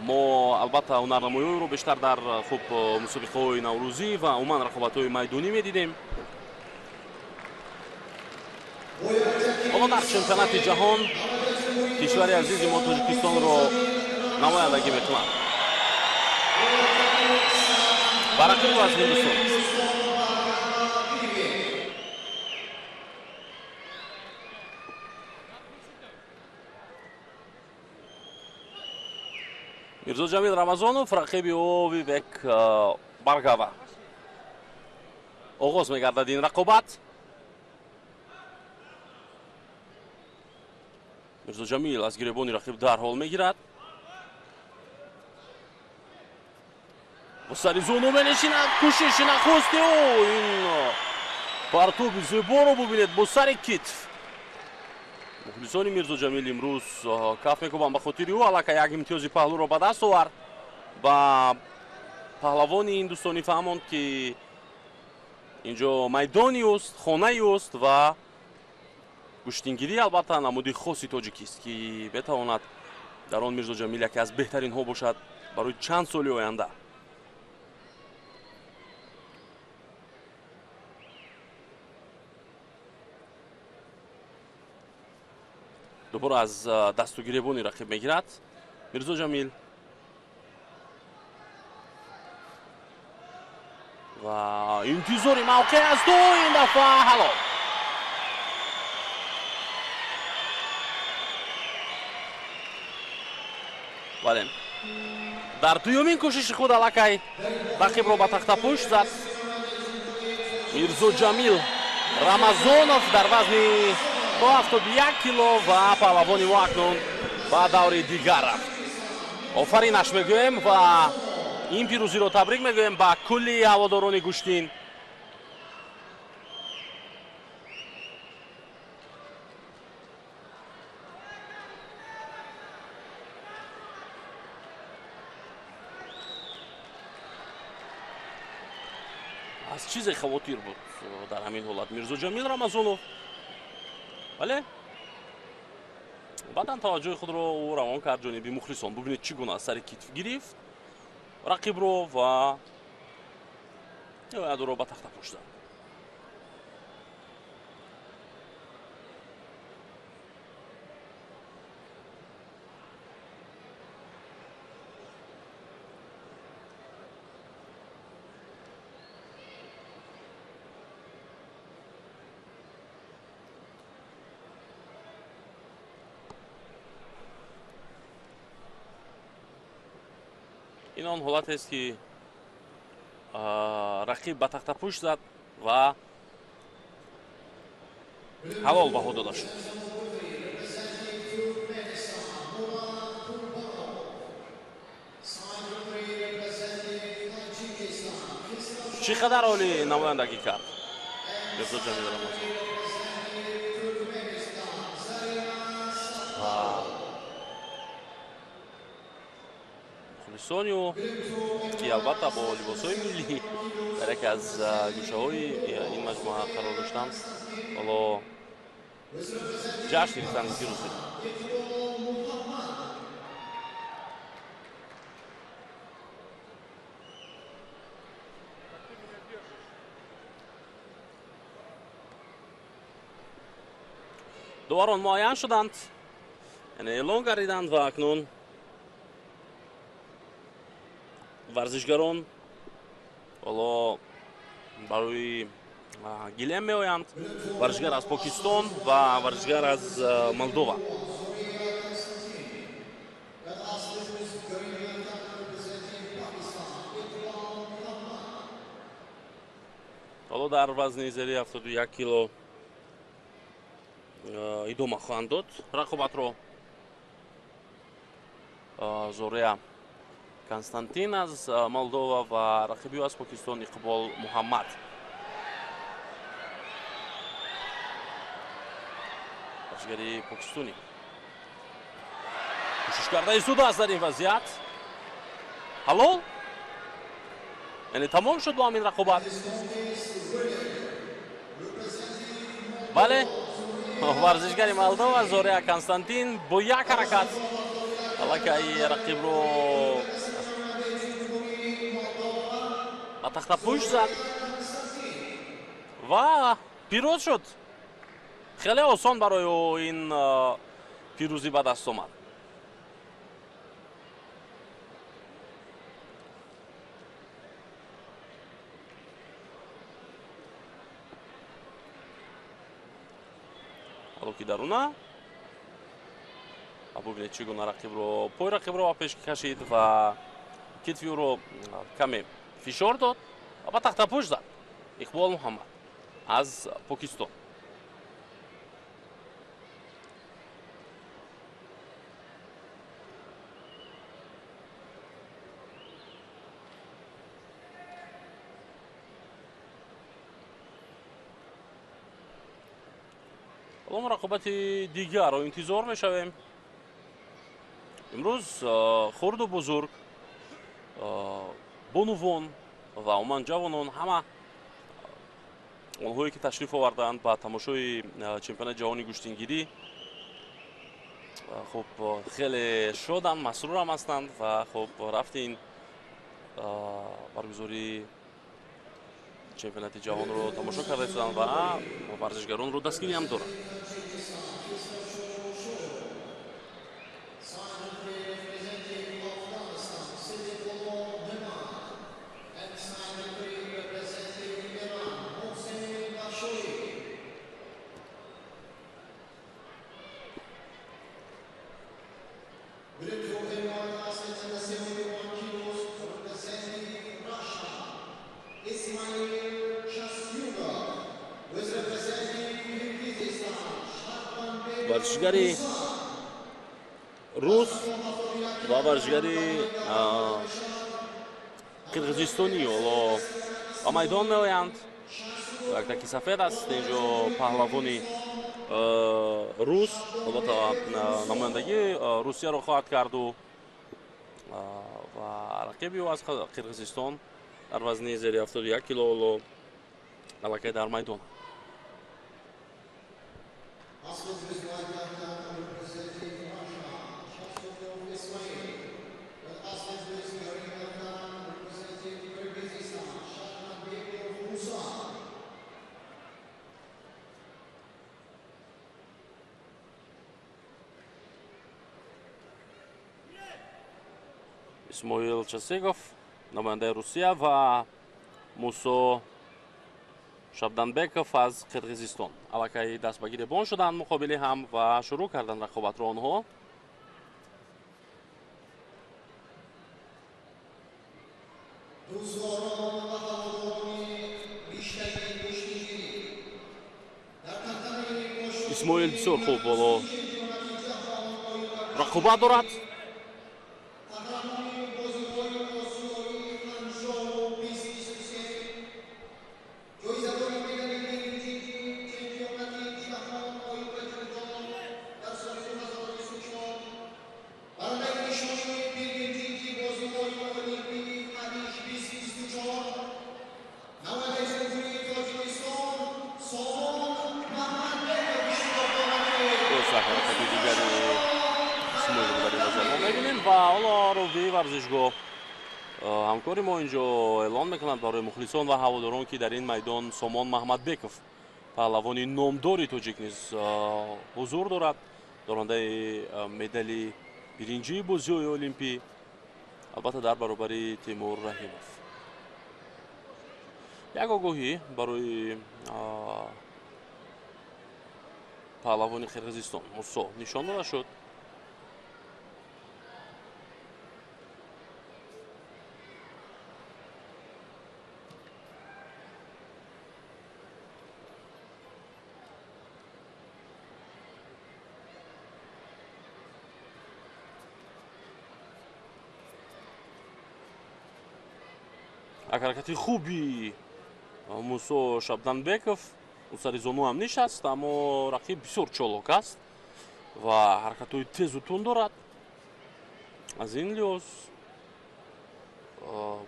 Мо албатта ҳунарнамоиро бештар дар хуб мусобиқаҳои наврӯзӣ ва умуман рақобатҳои майдонӣ медидем. Ҳоло дар чемпионати ҷаҳон кишвари азизи мо Тоҷикистонро намояндагӣ мекунад. Ба рақиб аз Ҳиндустон. Мирзоҷамил Рамазонов, рақиби ӯ Вивек Баргава. Оғоз мегардад ин рақобат. Мирзоҷамил аз гиребони рақиб дарҳол мегирад. Бо сари зону менишинад. Кӯшиши нахусти ӯ ин партоби зеборо бубинед бо сари китф. Мухлисони Мирзоҷамил имрӯз каф мекӯбанд ба хотири ӯ. Аллакай як имтиёзи паҳлӯро ба даст овард ба паҳлавони ҳиндустонӣ фаҳмонд, ки инҷо майдони ӯст, хонаи ӯст ва гӯштингирӣ албатта намуди хоси тоҷикист, ки метавонад дар он Мирзоҷамил яке аз беҳтаринҳо бошад барои чанд соли оянда. Дубора аз дасту гиребони рақиб мегирад Мирзоҷамил ва интизори мавқеъ аст. Ин дафъа ҳалол. Бале, дар дуюмин кӯшиши худ аллакай рақибро ба тахтапӯш зад Мирзоҷамил Рамазонов дар вазни то 71 кило ва паҳлавони мо акнун ба даври дигар рафт. Офаринаш мегӯем ва ин пирӯзиро табрик мегӯем ба кулли ҳаводорони гӯштин. Аз чизе хавотир буд дар ҳамин ҳолат Мирзоҷамил Рамазонов, вале баъдан таваҷҷӯҳи худро ӯ равон кард ҷониби мухлисон. Бубинед, чӣ гуна сари китф гирифт рақибро ва ниҳоят ӯро ба тахтапӯш зад. Ин он ҳолатест, ки рақиб ба тахтапӯш зад ва ҳалол баҳо дода шуд. Чӣ қадар олӣ намояндагӣ кард. Беҳзод Ҷамил Рамазон. Ва мухлисони ӯ, ки албатта бо либосҳои миллӣ дар яке аз гӯшаҳои ин маҷмӯа қарор доштанд, ҳоло ҷашн гирифтанд пирӯзӣ. Доварон муайян шуданд, яъне эълон гардиданд ва акнун варзишгарон ҳоло барои гилем меоянд. Варзишгар аз Покистон ва варзишгар аз Молдова. Ҳоло дар вазни зери 71 кило идома хоҳанд дод рақобатро. Зорея Константин аз Молдова ва рақиби ӯ аз Покистон Иқбол Муҳаммад. Варзишгари покистонӣ кӯшиш карда истодааст дар ин вазъият. Ҳалол, яъне тамом шуд бо ҳамин рақобат. Бале, варзишгари Молдова Зорея Константин бо як ҳаракат аллакай рақибро ба тахтапӯш зад ва пирӯз шуд. Хеле осон барои ӯ ин пирӯзӣ ба даст омад. Ҳало ки даруна бубинед, чӣ гуна рақибро, пои рақибро ба пеш кашид ва китфи ӯро каме фишор дод ва ба тахтапӯш зад. Иқбол Муҳаммад аз Покистон. Ҳоло мо рақобати дигарро интизор мешавем. Имрӯз хурду бузург, бонувон ва умуман ҷавонон, ҳама онҳое ки ташриф овардаанд ба тамошои чемпионати ҷаҳони гӯштингирӣ, хуб хеле шоданд, масрурам ҳастанд ва хуб рафти ин баргузории чемпионати ҷаҳонро тамошо карда истоданд ва варзишгаронро дастгирӣ ҳам доранд. Варзишгари рус ва варзишгари қирғизистонӣ ҳоло ба майдон меоянд. Яктаки сафед аст инҷо паҳлавони рус, албатта намояндагии Русияро хоҳад карду ва рақиби ӯ аз Қирғизистон дар вазни зери 71 кило ҳоло аллакай дар майдон. Исмоил Часегов, намояндаи Русия, ва Мусо Шабданбеков аз Қирғизистон аллакай даст ба гиребон шуданд муқобили ҳам ва шурӯъ карданд рақобатро онҳо. Исмоил бисёр хуб боло рақобат дорад. Мебинем ва ҳоло ровии варзишгоҳ ҳамкори мо инҷо эълон мекунанд барои мухлисон ва ҳаводорон, ки дар ин майдон Сомон Маҳмадбеков, паҳлавони номдори тоҷик, низ ҳузур дорад, дорандаи медали биринҷии бозиҳои олимпӣ, албатта дар баробари Тимур Раҳимов. Як огоҳӣ барои паҳлавони Қирғизистон Мусо нишон дода шуд. Як ҳаракати хуби Мусо Шабданбеков, ӯ сари зону ҳам нишаст, аммо рақиб бисёр чолок аст ва ҳаракатҳои тезу тунд дорад. Аз ин лиҳоз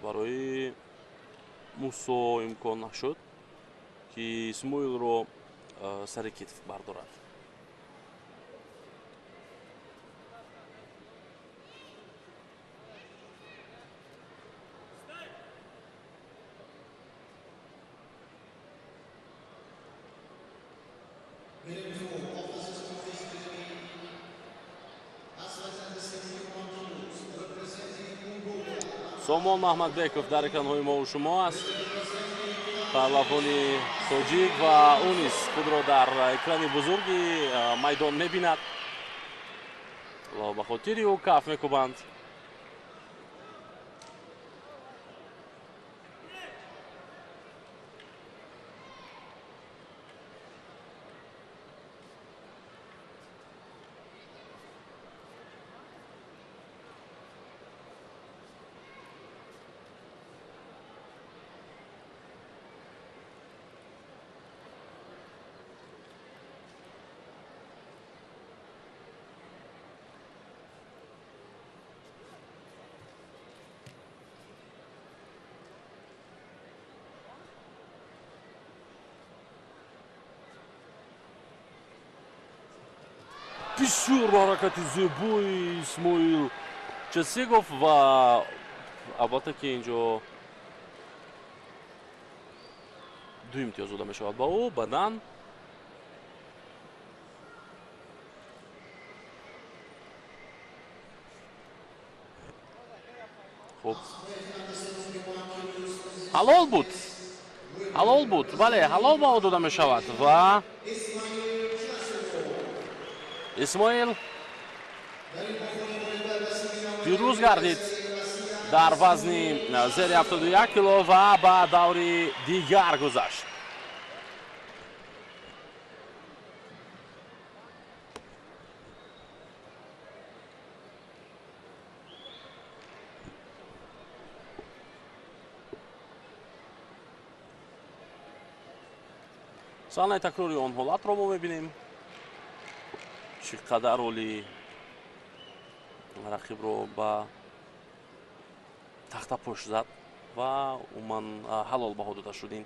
барои Мусо имкон нашуд, ки Исмоилро сари китф бардорад. Сомон Маҳмадбеков дар экранҳои мо шумо аст, паҳлавони тоҷик, ва ӯ низ худро дар экрани бузурги майдон мебинад ва ба хотири ӯ каф мекӯбанд. Бисёр ҳаракати зебои Исмоил Часигов ва албатта ки инҷо ду имтиёз дода мешавад ба ӯ. Баъдан хуб, ҳалол буд, ҳалол буд, бале, ҳалол ба ӯ дода мешавад ва Исмоил пирӯз гардид дар вазни зери 71 кило ва ба даври дигар гузашт. Саҳнаи такрори он ҳолатро мо мебинем. Чӣ қадар оли рақибро ба тахтапӯш зад ва умуман ҳалол баҳо дода шуд ин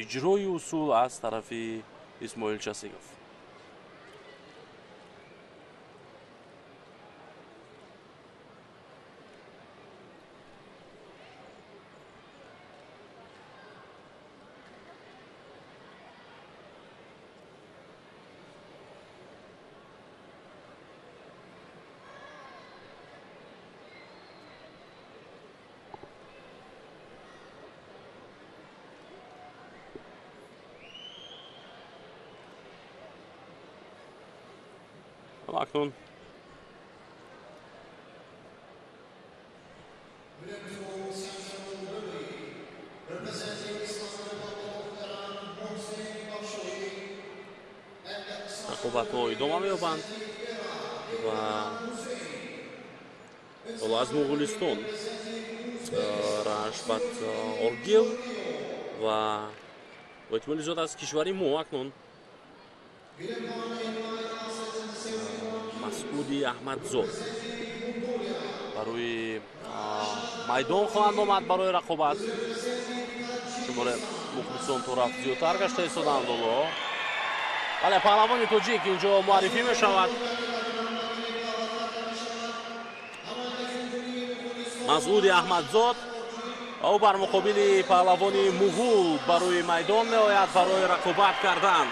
иҷрои усул аз тарафи Исмоил Часигов. Акнун рақобатҳо идома меёбанд ва ҳоло аз Муғулистон Рашбат Оргил ва бо эҳтимоли зиёд аз кишвари мо акнун Масъуди Аҳмадзод барои майдон хоҳанд омад барои рақобат. Шумораи мухлисон то рафт зиёдтар гашта истоданд ҳоло. Бале, паҳлавони тоҷик инҷо муаррифӣ мешавад. Масъуди Аҳмадзод ва ӯ бар муқобили паҳлавони муғул ба рӯи майдон меояд барои рақобат кардан.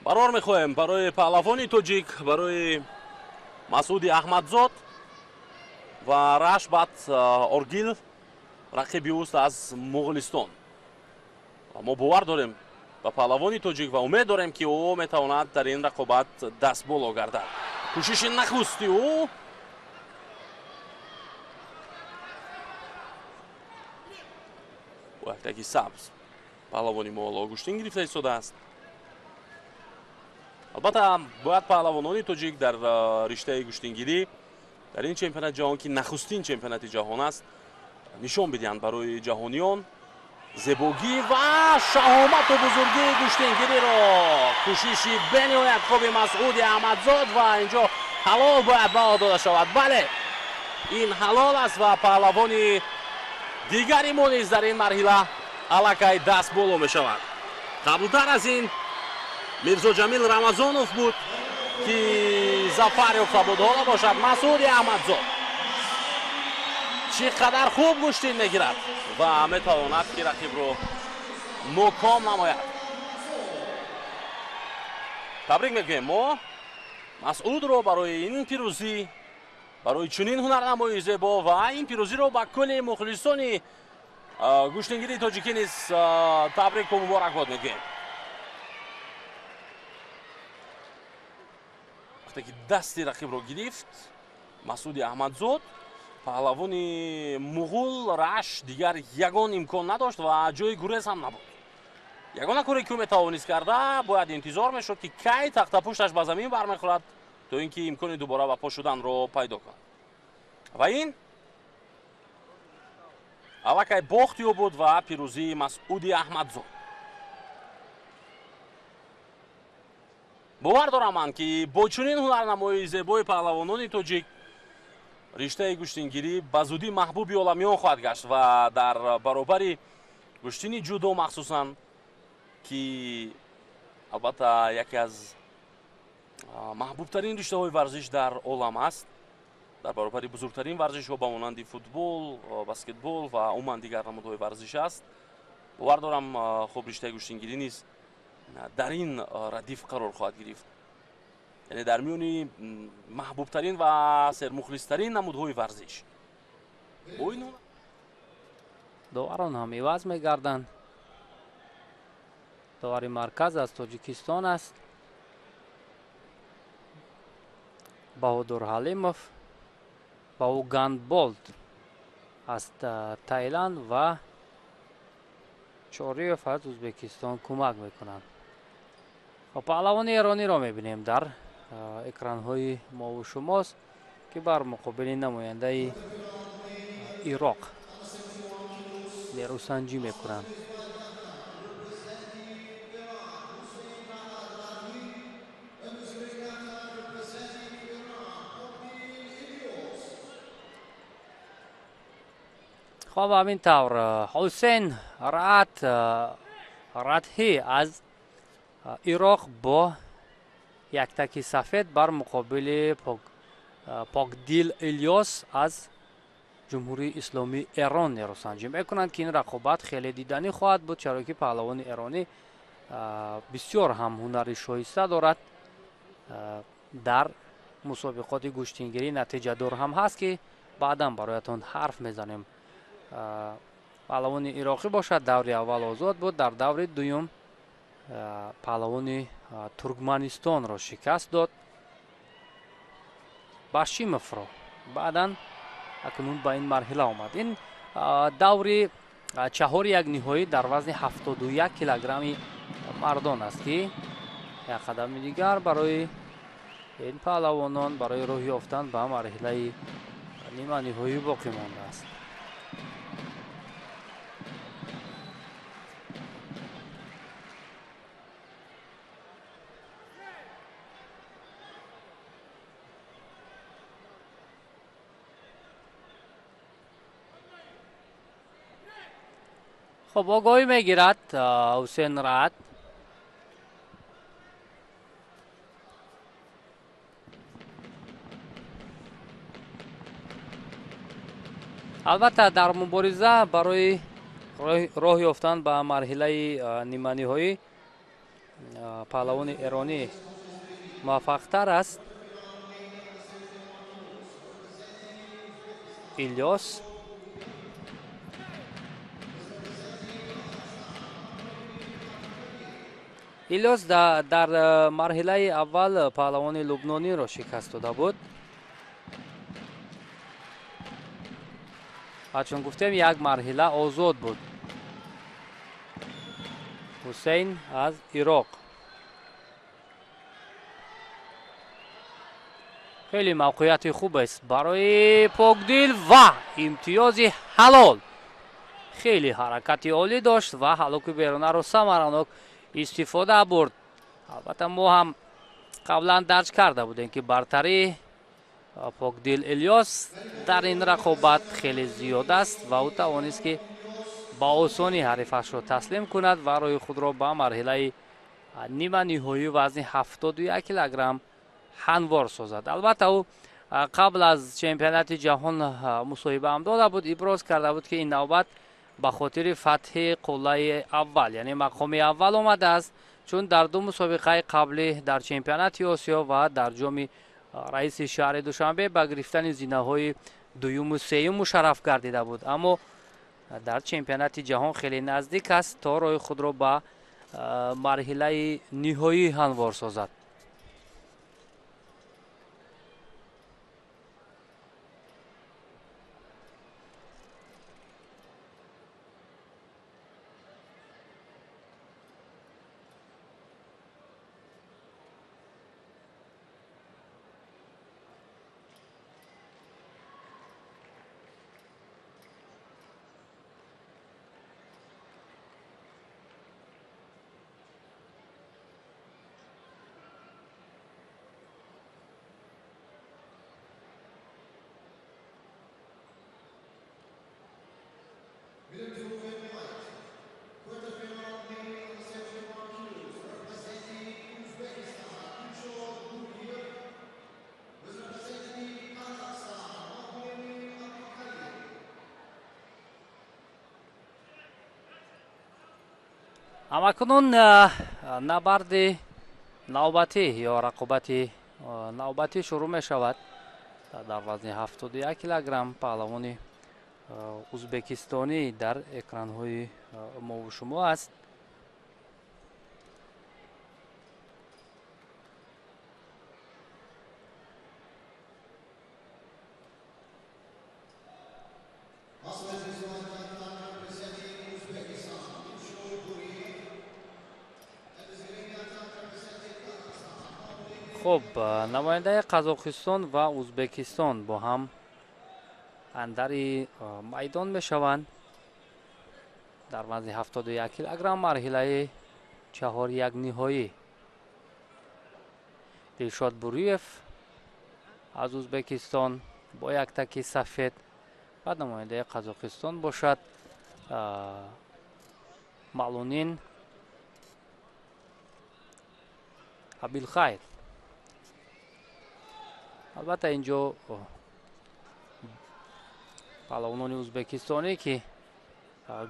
Барор мехоҳем барои паҳлавони тоҷик, барои Масъуди Аҳмадзод ва Рашбат Оргил рақиби ӯст аз Муғулистон. Мо бовар дорем ба паҳлавони тоҷик ва умед дорем, ки ӯ метавонад дар ин рақобат дастболо гардад. Кӯшиши нахусти ӯ бо яктаки сабз паҳлавони мо ҳоло гӯштин гирифта истодааст. Албатта, бояд паҳлавонони тоҷик дар риштаи гӯштингирӣ дар ин чемпионати ҷаҳон, ки нахустин чемпионати ҷаҳон аст, нишон бидиҳанд барои ҷаҳониён зебогӣ ва шаҳомату бузургии гӯштингириро. Кӯшиши бениҳоят хуби Масъуди Аҳмадзод ва инҷо ҳалол бояд баҳо дода шавад. Бале, ин ҳалол аст ва паҳлавони дигари мо низ дар ин марҳила аллакай дастболо мешавад. Қаблтар аз ин Мирзоҷамил Рамазонов буд, ки зафар ёфта буд. Ҳоло бошад Масъуди Аҳмадзод чӣ қадар хуб гӯштин мегирад ва метавонад, ки рақибро ноком намояд. Табрик мегӯем мо Масъудро барои ин пирӯзӣ, барои чунин ҳунарнамоии зебо ва ин пирӯзиро ба кулли мухлисони гӯштингирии тоҷикӣ низ табрику муборакбод мегӯем. Вақте ки дасти рақибро гирифт Масъуди Аҳмадзод, паҳлавони муғул Раш дигар ягон имкон надошт ва ҷои гурез ҳам набуд. Ягона коре, ки ӯ метавонист карда, бояд интизор мешуд, ки кай тахтапушташ ба замин бармехӯрад, то ин ки имкони дубора ба по шуданро пайдо кунад. Ва ин аллакай бохти ӯ буд ва пирӯзии Масъуди Аҳмадзод. Бовар дорам ман, ки бо чунин ҳунарнамоии зебои паҳлавонони тоҷик риштаи гӯштингирӣ ба зудӣ маҳбуби оламиён хоҳад гашт ва дар баробари гӯштини ҷудо махсусан, ки албатта яке аз маҳбубтарин риштаҳои варзиш дар олам аст, дар баробари бузургтарин варзишҳо ба монанди футбол, баскетбол ва умуман дигар намудҳои варзиш аст. Бовар дорам, хуб, риштаи гӯштингирӣ низ дар ин радиф қарор хоҳад гирифт, яъне дар миёни маҳбубтарин ва сермухлистарин намудҳои варзиш. Доварон ҳам иваз мегарданд. Довари марказ аз Тоҷикистон аст, Баҳодур Ҳалимов, ва ӯ гандболд аз Таиланд ва Чориев аз Ӯзбекистон кӯмак мекунанд. Паҳлавони эрониро мебинем дар экранҳои мову шумост, ки бар муқобили намояндаи Ироқ нерӯсанҷӣ мекунанд. Хоб, ҳамин тавр Ҳусейн Ратҳӣ аз Ироқ бо яктаки сафед бар муқобили Покдил Илёс аз Ҷумҳурии Исломии Эрон нерӯсанҷӣ мекунанд, ки ин рақобат хеле диданӣ хоҳад буд, чаро ки паҳлавони эронӣ бисёр ҳам ҳунари шоиста дорад, дар мусобиқоти гӯштингирӣ натиҷадор ҳам ҳаст, ки баъдан бароятон ҳарф мезанем. Паҳлавони ироқӣ бошад, даври аввал озод буд, дар даври дуюм паҳлавони Туркманистонро шикаст дод, Башимовро. Баъдан акнун ба ин марҳила омад. Ин даври чаҳори як ниҳоӣ дар вазни 71 килограмми мардон аст, ки як қадами дигар барои ин паҳлавонон барои роҳ ёфтан ба марҳилаи ниманиҳоӣ боқӣ мондааст. Хуб, огоҳӣ мегирад Ҳусейн Раҳат. Албатта, дар мубориза барои роҳ ёфтан ба марҳилаи ниманиҳоӣ паҳлавони эронӣ муваффақтар аст. Илёс Илёс дар марҳилаи аввал паҳлавони лубнониро шикаст дода буд. Ва чун гуфтем, як марҳила озод буд. Ҳусейн аз Ироқ. Хеле мавқеияти хуб аст барои Покдил ва имтиёзи ҳалол. Хеле ҳаракати олӣ дошт ва ҳалоки берунаро самаранок истифода бурд. Албатта, мо ҳам қаблан дарҷ карда будем, ки бартарии Покдил Илёс дар ин рақобат хеле зиёд аст ва ӯ тавонист, ки ба осонӣ ҳарифашро таслим кунад ва роҳи худро ба марҳилаи ниманиҳоии вазни 71 килограмм ҳамвор созад. Албатта, ӯ қабл аз чемпионати ҷаҳон мусоҳиба ҳам дода буд, иброз карда буд, ки ин навбат ба хотири фатҳи қуллаи аввал, яъне мақоми аввал омадааст, чун дар ду мусобиқаи қаблӣ дар чемпионати Осиё ва дар ҷоми раиси шаҳри Душанбе ба гирифтани зинаҳои дуюму сеюм мушарраф гардида буд, аммо дар чемпионати ҷаҳон хеле наздик аст то роҳи худро ба марҳилаи ниҳоӣ ҳамвор созад. Ҳамакунун набарди навбатӣ ё рақобати навбатӣ шурӯъ мешавад. Дар вазни 71 килограмм паҳлавони узбекистонӣ дар экранҳои мову шумо аст. Хуб, намояндаи Қазоқистон ва Узбекистон бо ҳам андари майдон мешаванд. Дар вазни 71 килограмм марҳилаи 4-1 ниҳоӣ. Дилшод Буриев аз Узбекистон бо як таки сафед ва намояндаи Қазоқистон бошад Малунин Абилхайр. Албатта, инҷо паҳлавонони узбекистонӣ, ки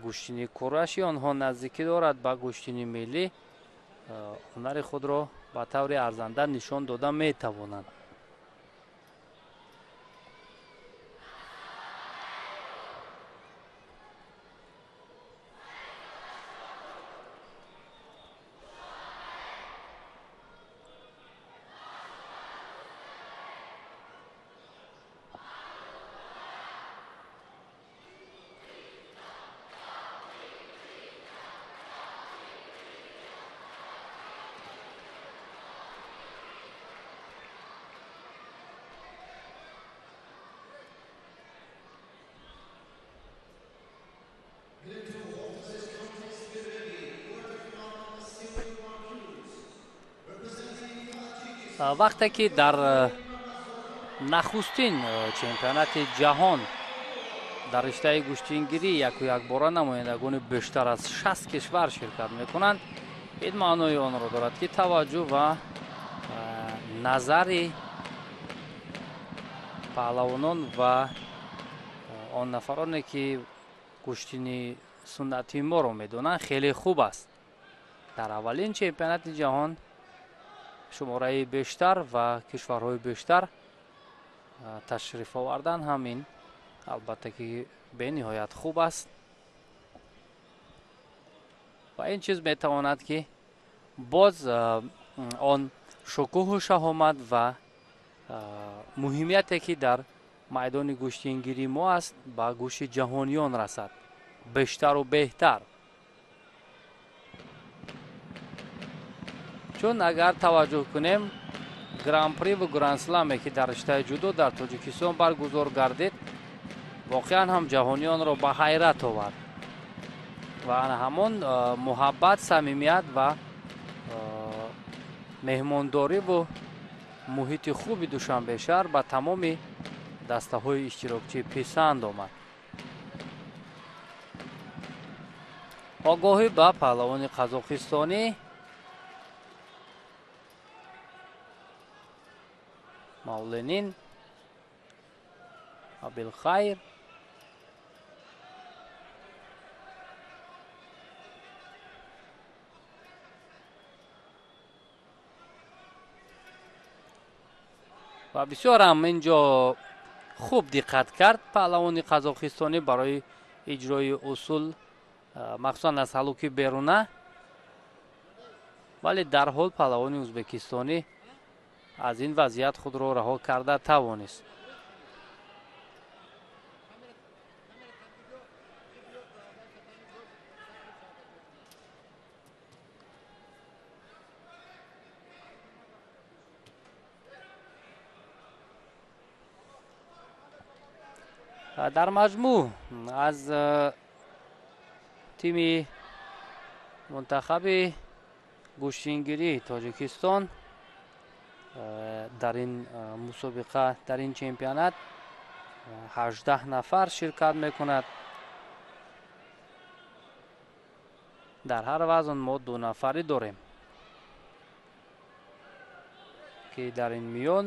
гӯштини кураши онҳо наздикӣ дорад ба гӯштини миллӣ, ҳунари худро ба таври арзанда нишон дода метавонанд. Вақте ки дар нахустин чемпионати ҷаҳон Дар риштаи гӯштингирӣ яку якбора намояндагони бештар аз 60 кишвар ширкат мекунанд. Ин маънои онро дорад, ки таваҷҷӯҳ ва назари паҳлавонон ва он нафароне, ки гӯштини суннатии моро медонанд, хеле хуб аст. Дар аввалин чемпионати ҷаҳон шумораи бештар ва кишварҳои бештар ташриф овардан ҳам ин албатта ки бениҳоят хуб аст ва ин чиз метавонад, ки боз он шукӯҳу шаҳомат ва муҳимияте, ки дар майдони гӯштингирии мо аст, ба гӯши ҷаҳониён расад бештару беҳтар. Чун агар таваҷҷӯҳ кунем, гран-при ва гранд-сламе, ки дар риштаи ҷудо дар Тоҷикистон баргузор гардид, воқеан ҳам ҷаҳониёнро ба ҳайрат овард ва ана ҳамон муҳаббат, самимият ва меҳмондориву муҳити хуби Душанбешаҳр ба тамоми дастаҳои иштирокчӣ писанд омад. Огоҳӣ ба паҳлавони қазоқистонӣ Мавленин Абилхайр. Ва бисёр ҳам ин ҷо хуб диққат кард паҳлавони қазоқистонӣ барои иҷрои усул, махсусан аз ҳалуки беруна, вале дарҳол паҳлавони ӯзбекистонӣ аз ин вазъият худро раҳо карда тавонист. Дар маҷмӯъ аз тими мунтахаби гӯштингирии Тоҷикистон дар ин мусобиқа, дар ин чемпионат 18 нафар ширкат мекунад. Дар ҳар вазн мо 2 нафарӣ дорем, ки дар ин миён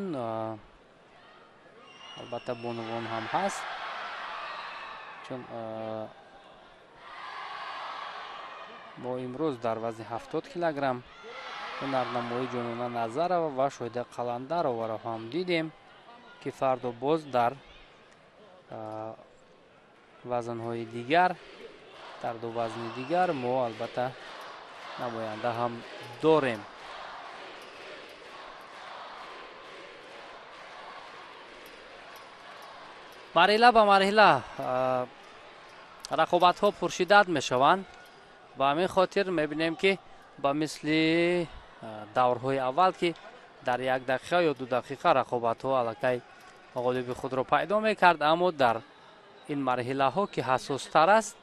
албатта бонувон ҳам ҳаст, чун мо имрӯз дар вазни 70 килограмм ҳунарнамои Ҷонона Назарова ва Шоҳида Қаландароваро ҳам дидем, ки фардо боз дар вазнҳои дигар, дар ду вазни дигар мо албатта намоянда ҳам дорем. Марҳила ба марҳила рақобатҳо пуршиддат мешаванд. Ба ҳамин хотир мебинем, ки ба мисли даврҳои аввал, ки дар 1 дақиқа ё 2 дақиқа рақобатҳо аллакай ғолиби худро пайдо мекард, аммо дар ин марҳилаҳо, ки ҳассостар аст,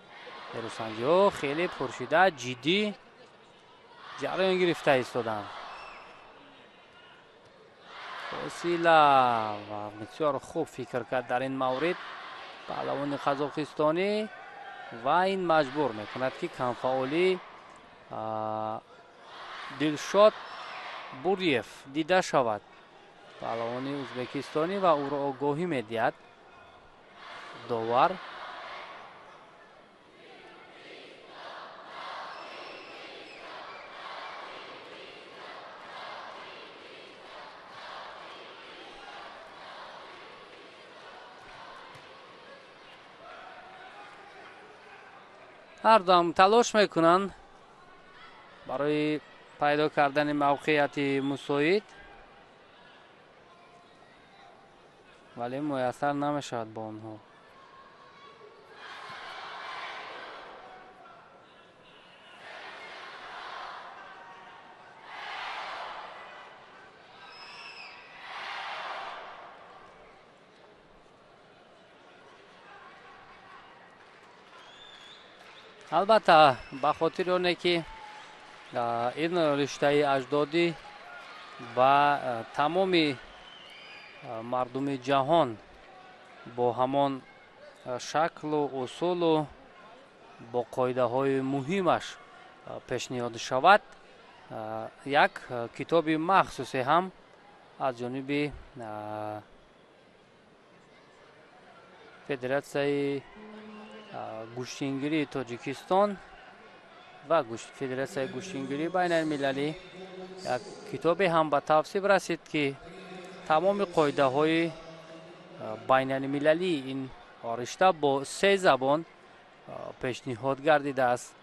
нерӯсанҷиҳо хеле пуршиддат, ҷиддӣ ҷараён гирифта истоданд. Фосила ва бисёр хуб фикр кард дар ин маврид паҳлавони қазоқистонӣ ва ин маҷбур мекунад, ки камфаъолии Дилшод Буриев дида шавад, паҳлавони ӯзбекистонӣ, ва ӯро огоҳӣ медиҳад довар. Ҳардуам талош мекунанд барои пайдо кардани мавқеияти мусоид, вале муяссар намешавад бо онҳо. Албатта, ба хотири оне ки ин риштаи аҷдодӣ ба тамоми мардуми ҷаҳон бо ҳамон шаклу усулу бо қоидаҳои муҳимаш пешниҳод шавад, як китоби махсусе ҳам аз ҷониби Федератсияи гӯштингирии Тоҷикистон ва Федератсияи гӯштингирии байналмилалӣ як китобе ҳам ба тавсиф расид, ки тамоми қоидаҳои байналмилалии ин ришта бо се забон пешниҳод гардидааст: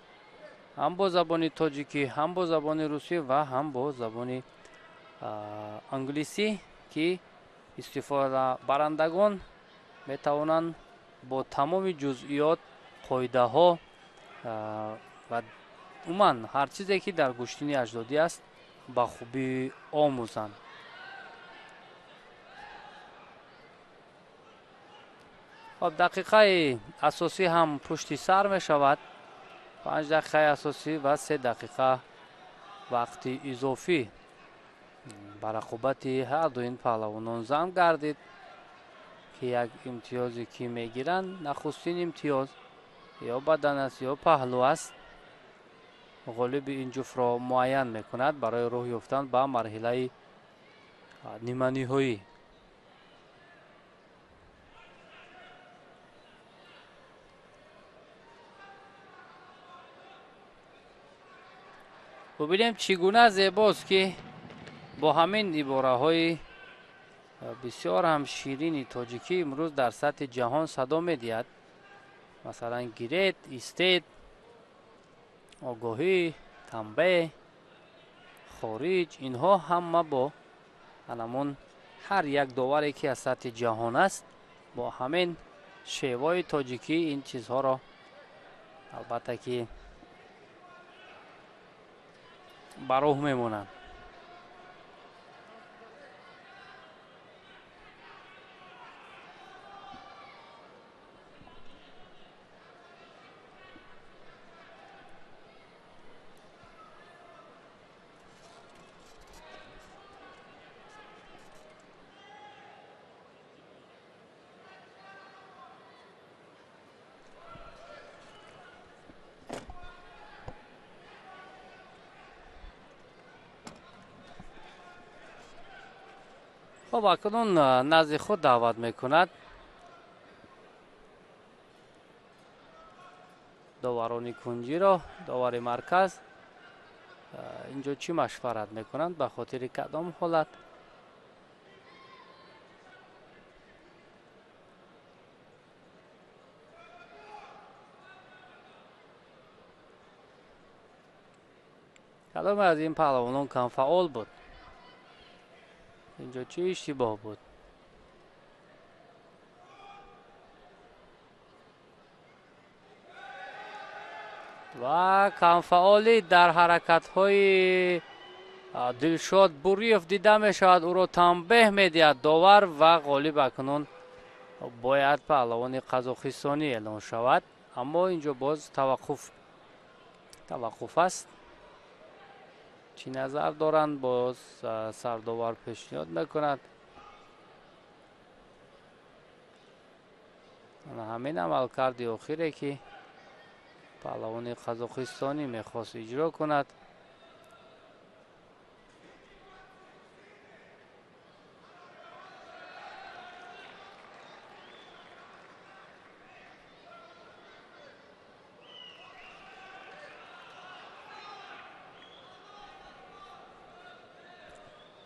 ҳам бо забони тоҷикӣ, ҳам бо забони русӣ ва ҳам бо забони англисӣ, ки истифодабарандагон метавонанд бо тамоми ҷузъиёт, қоидаҳо ва умуман ҳар чизе, ки дар гӯштини аҷдодӣ аст, ба хубӣ омӯзанд. Хоб, дақиқаи асосӣ ҳам пушти сар мешавад. 5 дақиқаи асосӣ ва 3 дақиқа вақти изофӣ ба рақобати ҳар ду ин паҳлавонон зам гардид, ки як имтиёзе ки мегиранд, нахустин имтиёз ё бадан аст ё паҳлӯ аст, ғолиби ин ҷуфтро муайян мекунад барои роҳ ёфтан ба марҳилаи ниманиҳоӣ. Бубинем, чӣ гуна зебост, ки бо ҳамин ибораҳои бисёр ҳам ширини тоҷикӣ имрӯз дар сатҳи ҷаҳон садо медиҳад. Масалан, гиред, истед, огоҳӣ, танбеҳ, хориҷ, инҳо ҳама бо ҳамон ҳар як доваре, ки аз сатҳи ҷаҳон аст, бо ҳамин шевои тоҷикӣ ин чизҳоро албатта ки ба роҳ мемонанд. Хоб, акнун назди худ даъват мекунад доварони кунҷиро, довари марказ. Инҷо чӣ машварат мекунанд, ба хотири кадом ҳолат? Кадоме аз ин паҳлавонон камфаъол буд? Инҷо чӣ иштибоҳ буд? Ва камфаъолӣ дар ҳаракатҳои Дилшод Буриев дида мешавад. Ӯро танбеҳ медиҳад довар ва ғолиб акнун бояд паҳлавони қазоқистонӣ эълон шавад. Аммо инҷо боз таваққуф аст. Чӣ назар доранд, боз сардовар пешниҳод мекунад. Ҳамин амалкарди охире, ки паҳлавони қазоқистонӣ мехост иҷро кунад.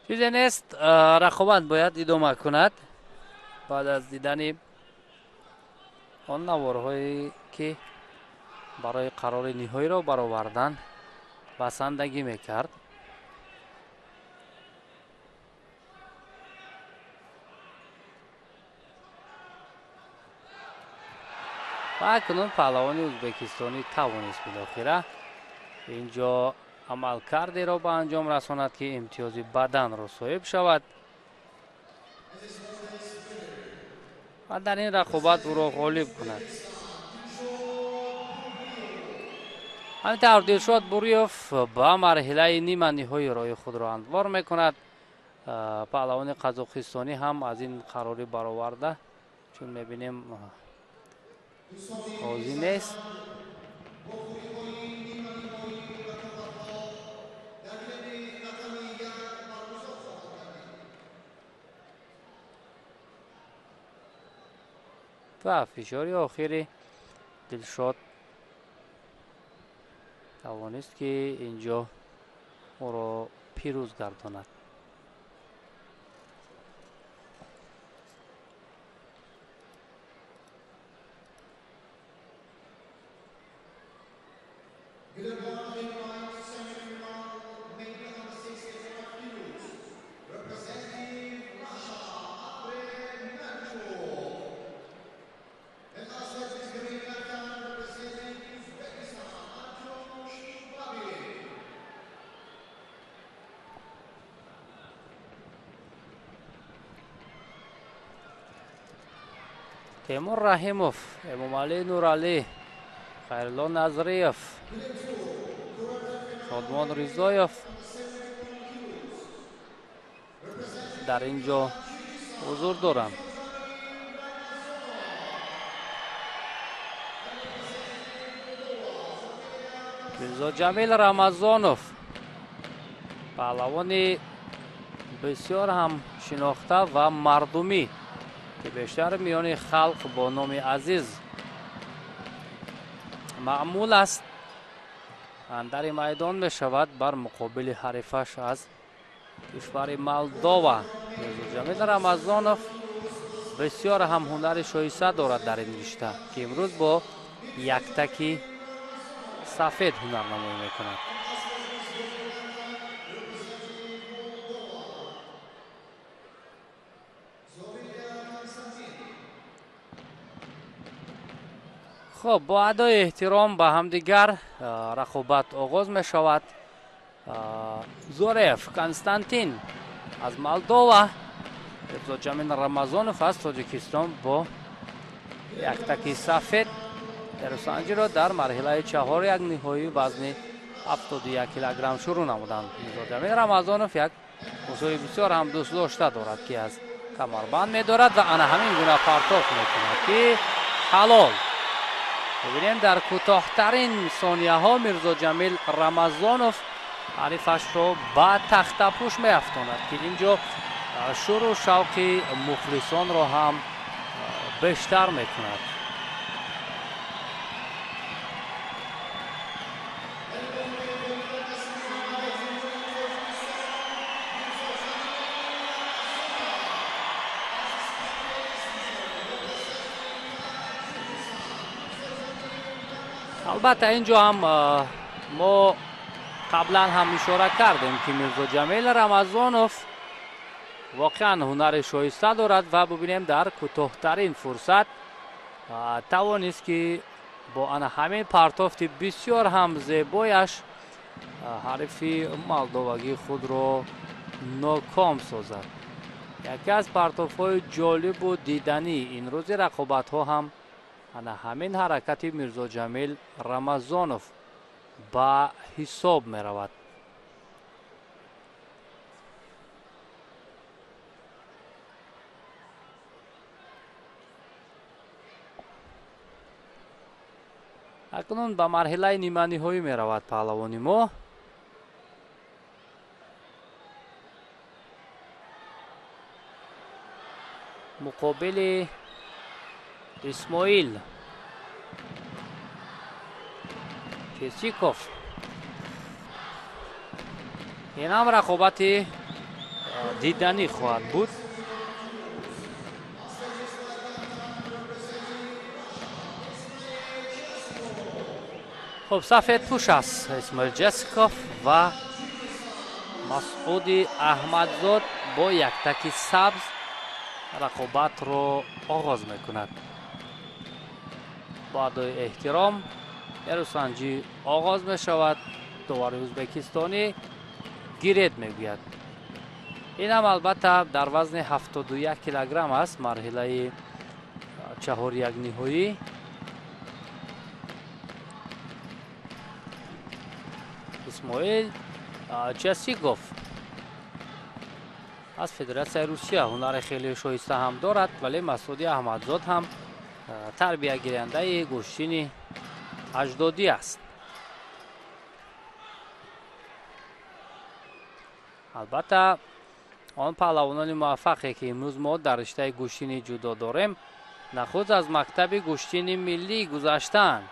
Чизе нест, рақобат бояд идома кунад. Баъд аз дидани он наворҳое, ки барои қарори ниҳоиро баровардан басандагӣ мекард. Ва акнун паҳлавони ӯзбекистонӣ тавонист билохира инҷо амалкардеро ба анҷом расонад, ки имтиёзи баданро соҳиб шавад ва дар ин рақобат ӯро ғолиб кунад. Ҳамин тавр Дилшод Буриев ба марҳилаи ниманиҳои роҳи худро андвор мекунад. Паҳлавони қазоқистонӣ ҳам аз ин қарорӣ бароварда, чун мебинем розӣ нест. Ва фишори охири Дилшод тавонист, ки инҷо ӯро пирӯз гардонад. Темур Раҳимов, Эмомалӣ Нуралӣ, Хайрулло Назриев, Шодмон Ризоев дар ин ҷо ҳузур доранд. Мирзоҷамил Рамазонов, паҳлавони бисёр ҳам шинохта ва мардумӣ, ки бештар миёни халқ бо номи Азиз маъмул аст, андари майдон мешавад бар муқобили ҳарифаш аз кишвари Молдова. Мирзоҷамил Рамазонов бисёр ҳам ҳунари шоиста дорад дар ин ришта, ки имрӯз бо яктаки сафед ҳунарнамоӣ мекунад. Хоб, бо адои эҳтиром ба ҳамдигар рақобат оғоз мешавад. Зорев Константин аз Молдова, Мирзоҷамил Рамазонов аз Тоҷикистон бо яктаки сафед эрусанҷиро дар марҳилаи чаҳор як ниҳоии вазни 71 килограмм шурӯъ намуданд. Мирзоҷамил Рамазонов як мусои бисёр ҳам дӯстдошта дорад, ки аз камарбанд медорад ва ана ҳамин гуна партоф мекунад, ки ҳалол. Бибинем, дар кӯтоҳтарин сонияҳо Мирзоҷамил Рамазонов ҳарифашро ба тахтапӯш меафтонад, ки ин ҷо шуру шавқи мухлисонро ҳам бештар мекунад. Албатта, ин ҷо ҳам мо қаблан ҳам ишора кардем, ки Мирзоҷамил Рамазонов воқеан ҳунари шоиста дорад ва бубинем, дар кӯтоҳтарин фурсат тавонист, ки бо ана ҳамин партофти бисёр ҳам зебояш ҳарифи молдовагии худро ноком созад. Яке аз партофҳои ҷолибу диданӣ ин рӯзи рақобатҳо ҳам ана ҳамин ҳаракати Мирзоҷамил Рамазонов ба ҳисоб меравад. Акнун ба марҳилаи ниманиҳоӣ меравад паҳлавони мо. Муқобили Исмоил Чесиков. Ин ҳам рақобати диданӣ хоҳад буд. Хуб, сафедпӯш аст Исмоил Ҷесиков ва Масъуди Аҳмадзод бо яктаки сабз рақобатро оғоз мекунад. Бо адои эҳтиром эрусанҷӣ оғоз мешавад. Довари ӯзбекистонӣ гиред мегӯяд. Ин ҳам албатта дар вазни 71 килограмм аст, марҳилаи чаҳоряк ниҳоӣ. Исмоил Часигов аз Федератсияи Русия ҳунари хеле шоиста ҳам дорад, вале Масъуди Аҳмадзод ҳам Тарбиягирандаи гӯштини аҷдодӣ аст. Албатта, он паҳлавонони муваффақе, ки имрӯз мо дар риштаи гӯштини ҷудо дорем, нахуст аз мактаби гӯштини миллӣ гузаштаанд.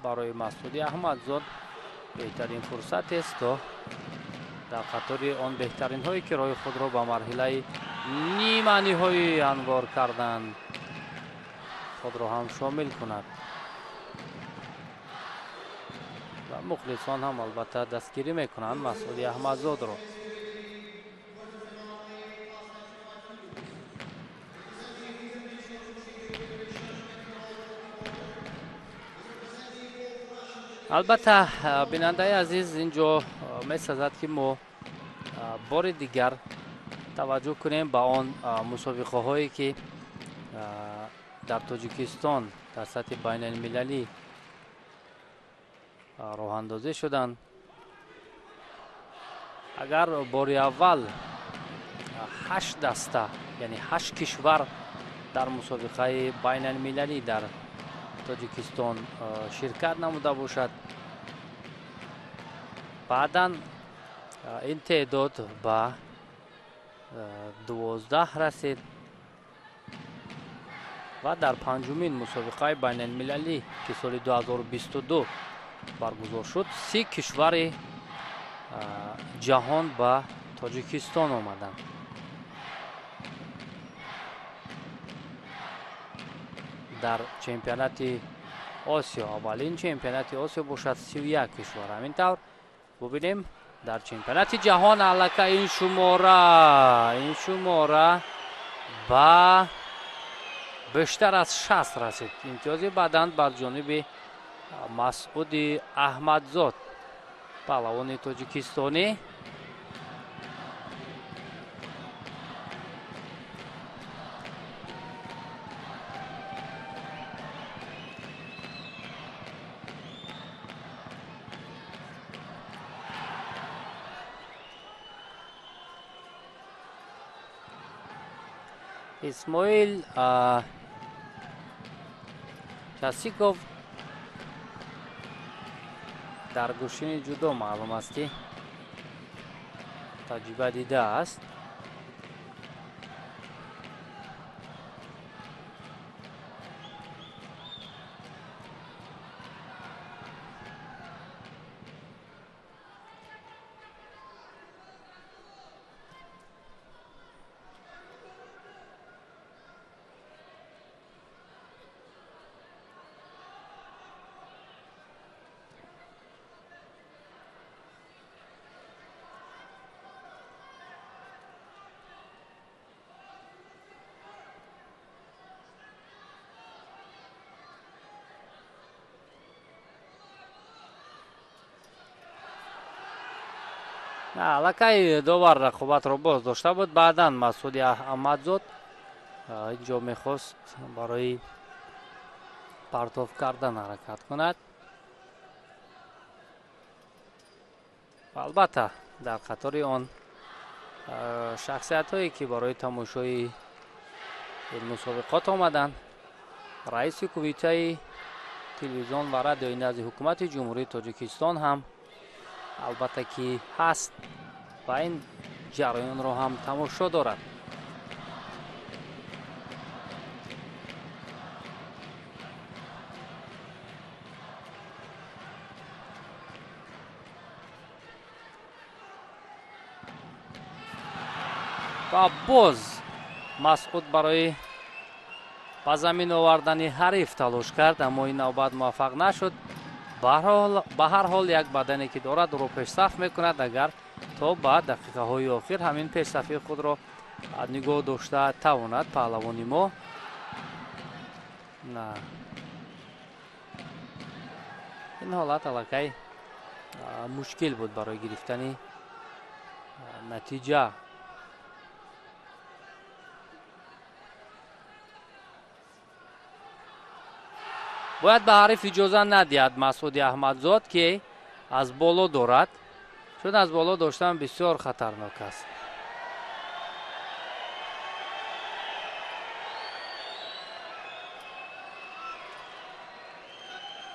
Барои Масъуди Аҳмадзод беҳтарин фурсатест, то дар қатори он беҳтаринҳое, ки роҳи худро ба марҳилаи ниманиҳоӣ анвор карданд, худро ҳам шомил кунад. Ва мухлисон ҳам албатта дастгирӣ мекунанд Масъуди Аҳмадзодро. Албатта, бинандаи азиз, ин ҷо месазад, ки мо бори дигар таваҷҷӯҳ кунем ба он мусобиқаҳое, ки дар Тоҷикистон дар сатҳи байналмилалӣ роҳандозӣ шуданд. Агар бори аввал 8 даста, яъне 8 кишвар дар мусобиқаи байналмилалӣ дар Тоҷикистон ширкат намуда бошад, баъдан ин теъдод ба 12 расид ва дар панҷумин мусобиқаи байналмилалӣ, ки соли 2022 баргузор шуд, 30 кишвари ҷаҳон ба Тоҷикистон омаданд. Дар чемпионати Осиё, аввалин чемпионати Осиё бошад, 31 кишвар. Ҳамин тавр бубинем, дар чемпионати ҷаҳон аллакай ин шумора ба бештар аз 60 расид. Имтиёзи баъдан бар ҷониби Масъуди Аҳмадзод, паҳлавони тоҷикистонӣ. Исмоил Часиков дар гӯштини ҷудо маълум аст, ки таҷриба дидааст. Аллакай довар рақобатро боз дошта буд. Баъдан Масъуди Аҳмадзод инҷо мехост барои партоф кардан ҳаракат кунад. Албатта, дар қатори он шахсиятҳое, ки барои тамошои ин мусобиқот омаданд, раиси Кумитаи телевизион ва радиои назди Ҳукумати Ҷумҳурии Тоҷикистон ҳам албатта ки ҳаст ва ин ҷараёнро ҳам тамошо дорад. Ва боз Масъуд барои ба замин овардани ҳариф талош кард, аммо ин навбат муваффақ нашуд. Ба ҳар ҳол, як бадане ки дорад, ӯро пешсаф мекунад. Агар то ба дақиқаҳои охир ҳамин пешсафии худро нигоҳ дошта тавонад паҳлавони мо, на ин ҳолат аллакай мушкил буд барои гирифтани натиҷа. Бояд ба ҳариф иҷоза надиҳад Масъуди Аҳмадзод, ки аз боло дорад, чун аз боло доштан бисёр хатарнок аст.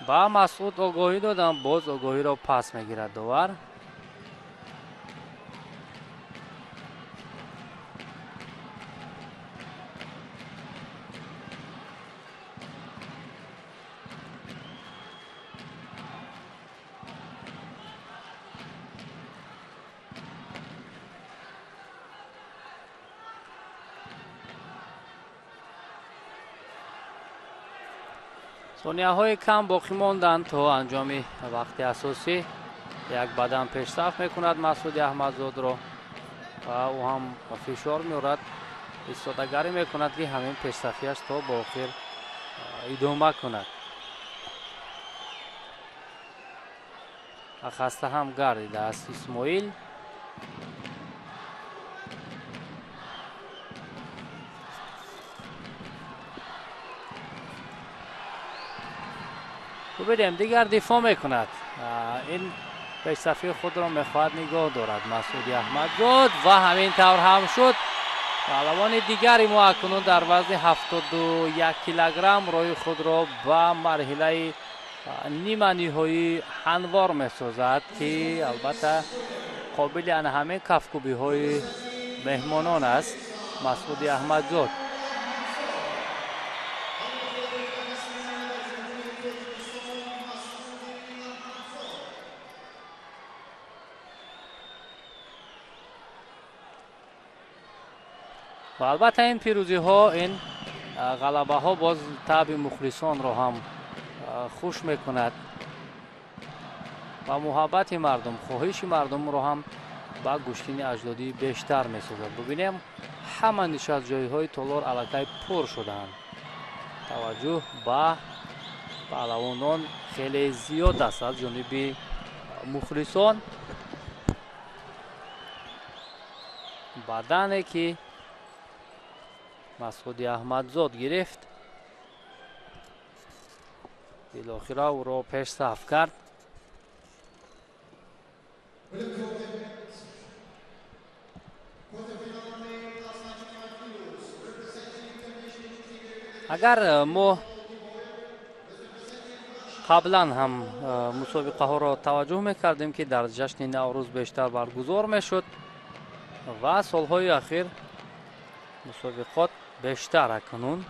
Ба Масъуд огоҳӣ додам, боз огоҳиро пас мегирад довар. Сонияҳои кам боқӣ монданд то анҷоми вақти асосӣ. Як бадан пешсаф мекунад Масъуди Аҳмадзодро ва ӯ ҳам фишор меорад, истодагарӣ мекунад, ки ҳамин пешсафиаш то ба охир идома кунад. Хаста ҳам гардидааст Исмоил. Бубинем, дигар дифоъ мекунад. Ин пешсафии худро мехоҳад нигоҳ дорад Масъуди Аҳмадзод ва ҳамин тавр ҳам шуд. Паҳлавони дигари мо акнун дар вазни 71 килограмм роҳи худро ба марҳилаи ниманиҳоӣ ҳанвор месозад, ки албатта қобили ана ҳамин кафкӯбиҳои меҳмонон аст Масъуди Аҳмадзод. Ва албатта ин пирӯзиҳо, ин ғалабаҳо боз таъби мухлисонро ҳам хуш мекунад ва муҳаббати мардум, хоҳиши мардумро ҳам ба гӯштини аҷдодӣ бештар месозад. Бубинем, ҳама нишастҷойҳои толор аллакай пур шудаанд. Таваҷҷӯҳ ба паҳлавонон хеле зиёд аст аз ҷониби мухлисон. Бадане ки Масъуди Аҳмадзод гирифт, билохира ӯро пешсаф кард. Агар мо қаблан ҳам мусобиқаҳоро таваҷҷӯҳ мекардем, ки дар ҷашни Наврӯз бештар баргузор мешуд ва солҳои ахир мусобиқот бештар акнун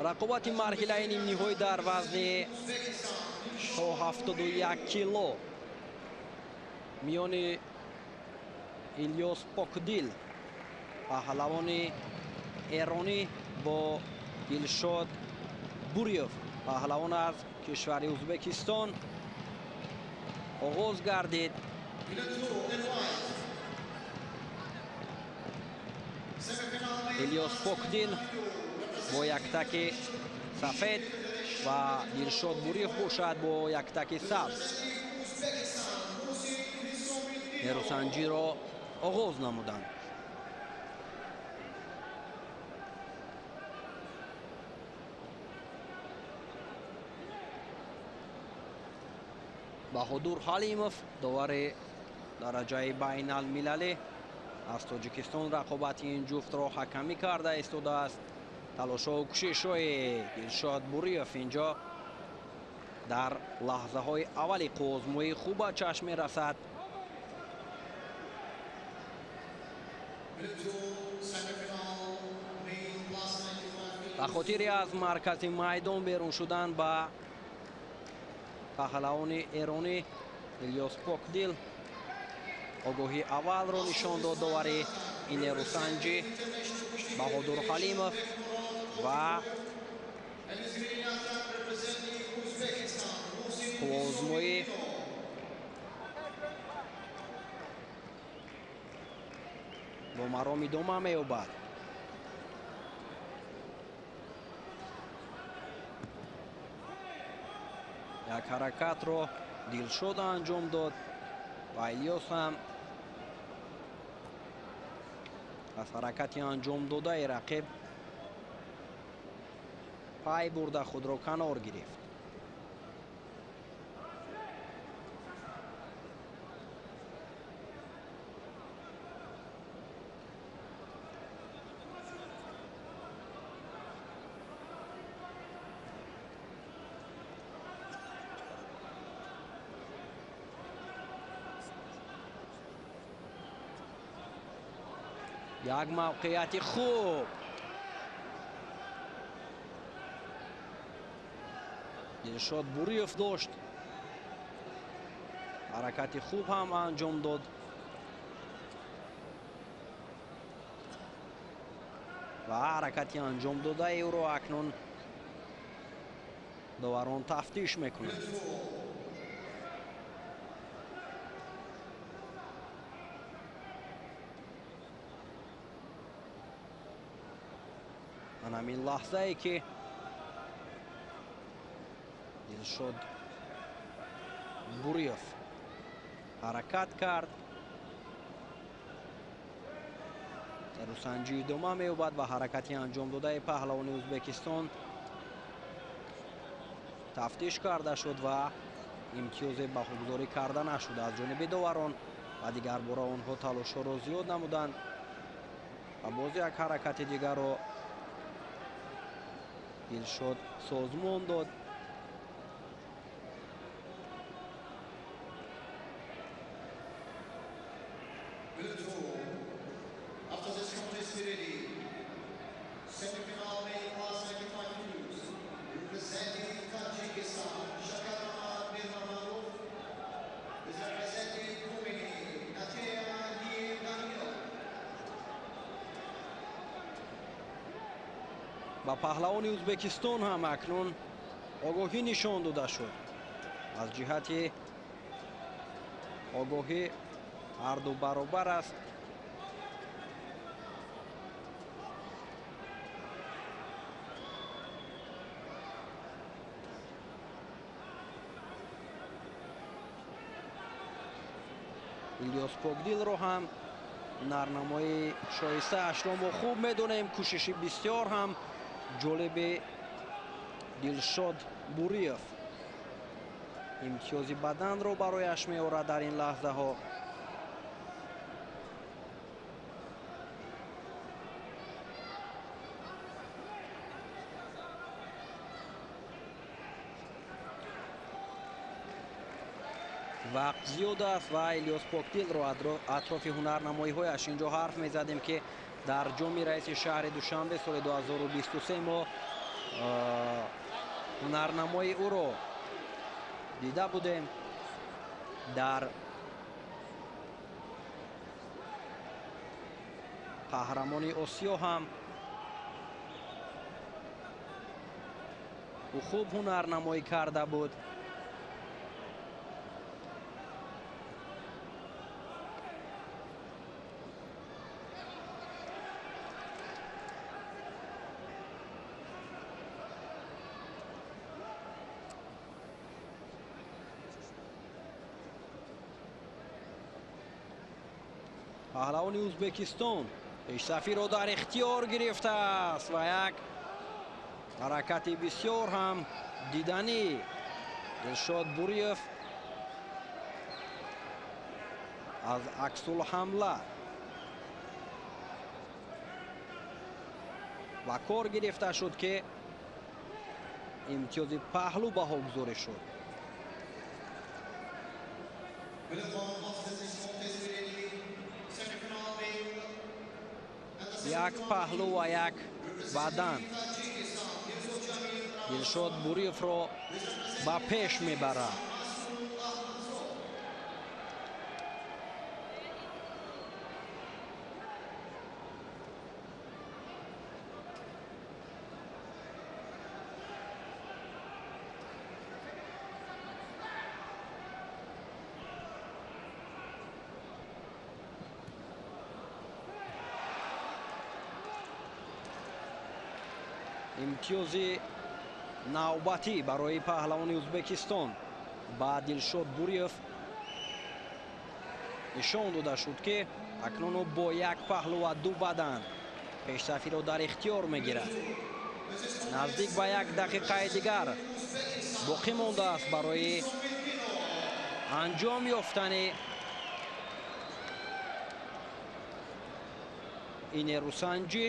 Рақобати марҳилаи нимниҳоӣ дар вазни то 71 кило миёни Илёс Покдил, паҳлавони эронӣ, бо Дилшод Буриев, паҳлавон аз кишвари Ӯзбекистон, оғоз гардид. Илёс Покдил бо яктаки сафед ва Дилшод Буриев бошад бо яктаки сабз нерӯсанҷиро оғоз намуданд. Баҳодур Ҳалимов, довари дараҷаи байналмилалӣ аз Тоҷикистон, рақобати ин ҷуфтро ҳакамӣ карда истодааст. Талошҳо кӯшишҳои Дилшод Буриев инҷо дар лаҳзаҳои аввали қувваозмоӣ хуб ба чашм мерасад. Ба хотири аз маркази майдон берун шудан ба паҳлавони эронӣ Илёс Покдил огоҳии аввалро нишон дод довари инерусанҷи Баҳодур Ҳалимов ва қувваозмоӣ бо маром идома меёбад. Як ҳаракатро Дилшод анҷом дод ва Илёс ҳам аз ҳаракати анҷомдодаи рақиб Пай бурда худро канор гирифт. Як мавқеияти хуб. Дилшод Буриев дошт. Ҳаракати хуб ҳам анҷом дод. Ва ҳаракати анҷом додаи ӯро акнун доварон тафтиш мекунанд. Ҳамин лаҳзае ки Дилшод Буриев ҳаракат кард, зарусанҷӣ идома меёбад ва ҳаракати анҷом додаи паҳлавони Ӯзбекистон тафтиш карда шуд ва имтиёзе баҳогузорӣ карда нашуд аз ҷониби доварон ва дигар бора онҳо талошҳоро зиёд намуданд ва боз як ҳаракати дигарро Дилшод созмон дод. Ба паҳлавони Ӯзбекистон ҳам акнун огоҳӣ нишон дода шуд. Аз ҷиҳати огоҳӣ ҳарду баробар аст. Илёс Покдилро ҳам нарнамои шоистаашро мо хуб медонем. Кӯшиши бисёр ҳам ҷолиби Дилшод Буриев имтиёзи баданро барояш меорад дар ин лаҳзаҳо. Вақт зиёд аст ва Илёс Покдилро атрофи ҳунарнамоиҳояш инҷо ҳарф мезадем ки дар ҷоми раиси шаҳри Душанбе соли 2023 мо ҳунарнамои ӯро дида будем. Дар қаҳрамони Осиё ҳам ӯ хуб ҳунарнамоӣ карда буд. Паҳлавони Ӯзбекистон пешсафиро дар ихтиёр гирифтааст ва як ҳаракати бисёр ҳам диданӣ Дилшод Буриев аз аксулҳамла ва кор гирифта шуд ки имтиёзи паҳлӯ баҳогузорӣ шуд. Як паҳлӯ ва як бадан Дилшод Буриевро ба пеш мебарад. Имтиёзи навбатӣ барои паҳлавони Ӯзбекистон ба Дилшод Буриев нишон дода шуд ки акнун ӯ бо як паҳлӯ ва ду бадан пешсафиро дар ихтиёр мегирад. Наздик ба як дақиқаи дигар боқӣ мондааст барои анҷом ёфтани ин нерӯсанҷӣ.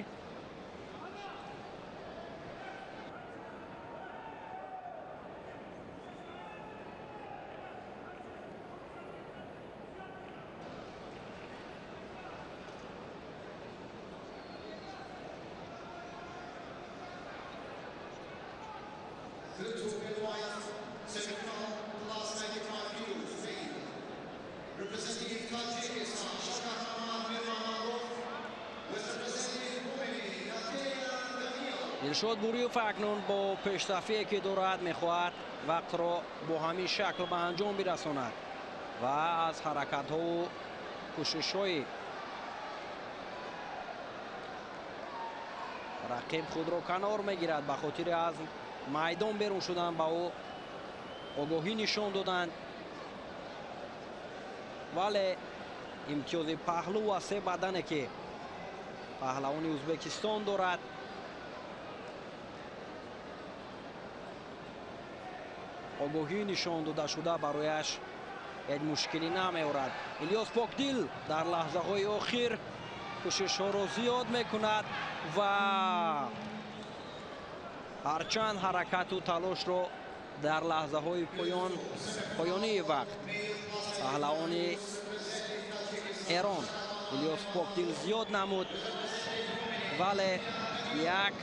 Дилшод Буриев акнун бо пешсафие ки дорад мехоҳад вақтро бо ҳамин шакл ба анҷом бирасонад ва аз ҳаракатҳову кӯшишҳои рақиб худро канор мегирад. Ба хотири аз майдон берун шудан ба ӯ огоҳӣ нишон доданд, вале имтиёзи паҳлӯ ва се бадане ки паҳлавони Ӯзбекистон дорад огоҳӣ нишон дода шуда барояш ҳеҷ мушкилӣ намеорад. Илёс Покдил дар лаҳзаҳои охир кӯшишҳоро зиёд мекунад ва ҳарчанд ҳаракату талошро дар лаҳзаҳои поёнии вақт паҳлавони Эрон Илёс Покдил зиёд намуд, вале як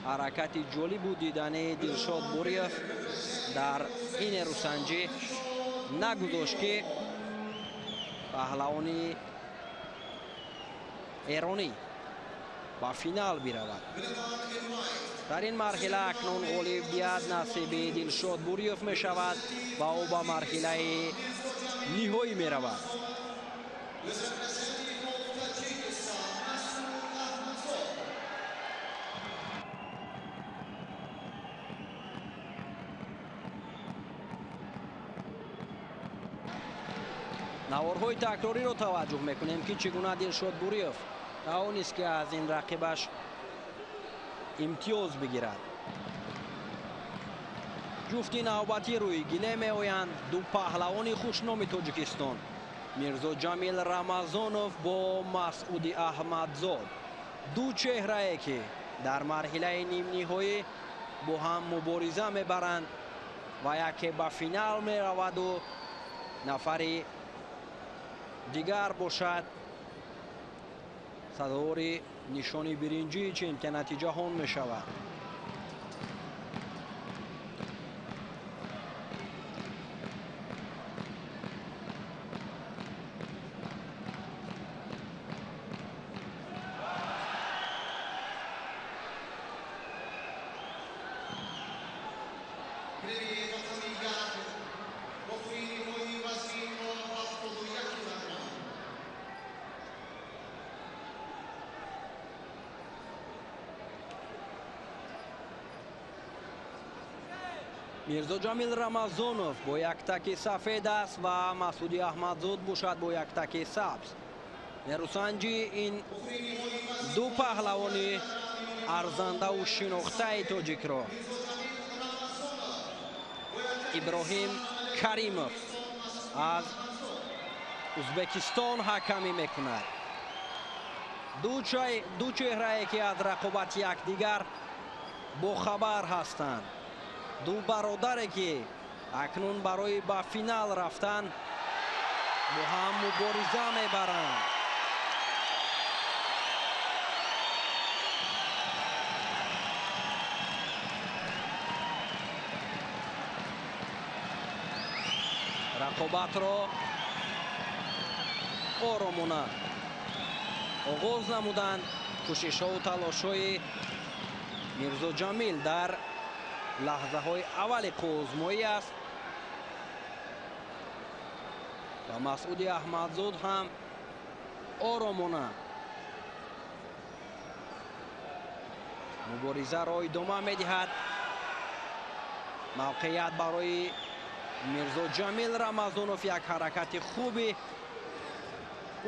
ҳаракати ҷолибу дидани Дилшод Буриев дар ин нерӯсанҷӣ нагузошт ки паҳлавони эронӣ ба финал биравад. Дар ин марҳила акнун ғолибият насиби Дилшод Буриев мешавад ва ӯ ба марҳилаи ниҳоӣ меравад. Наворҳои такрориро таваҷҷӯҳ мекунем ки чӣ гуна Дилшод Буриев тавонист ки аз ин рақибаш имтиёз бигирад. Ҷуфти навбатӣ рӯи гиле меоянд ду паҳлавони хушноми Тоҷикистон Мирзоҷамил Рамазонов бо Масъуди Аҳмадзод, ду чеҳрае ки дар марҳилаи нимниҳоӣ бо ҳам мубориза мебаранд ва яке ба финал мераваду нафари дигар бошад сазовори нишони биринҷии чемпионати ҷаҳон мешавад. Мирзоҷамил Рамазонов бо як таки сафед аст ва Масъуди Аҳмадзод бошад бо як таки сабз. Нерӯсанҷи ин ду паҳлавони арзандаву шинохтаи тоҷикро Иброҳим Каримов аз Ӯзбекистон ҳакамӣ мекунад. Ду чеҳрае ки аз рақобати якдигар бохабар ҳастанд, ду бародаре ки акнун барои ба финал рафтан бо ҳам мубориза мебаранд. Рақобатро оромона оғоз намуданд. Кӯшишҳову талошҳои Мирзоҷамил дар лаҳзаҳои аввали қӯзмоӣ аст ва Масъуди Аҳмадзод ҳам оромона муборизаро идома медиҳад. Мавқеият барои Мирзоҷамил Рамазонов, як ҳаракати хуби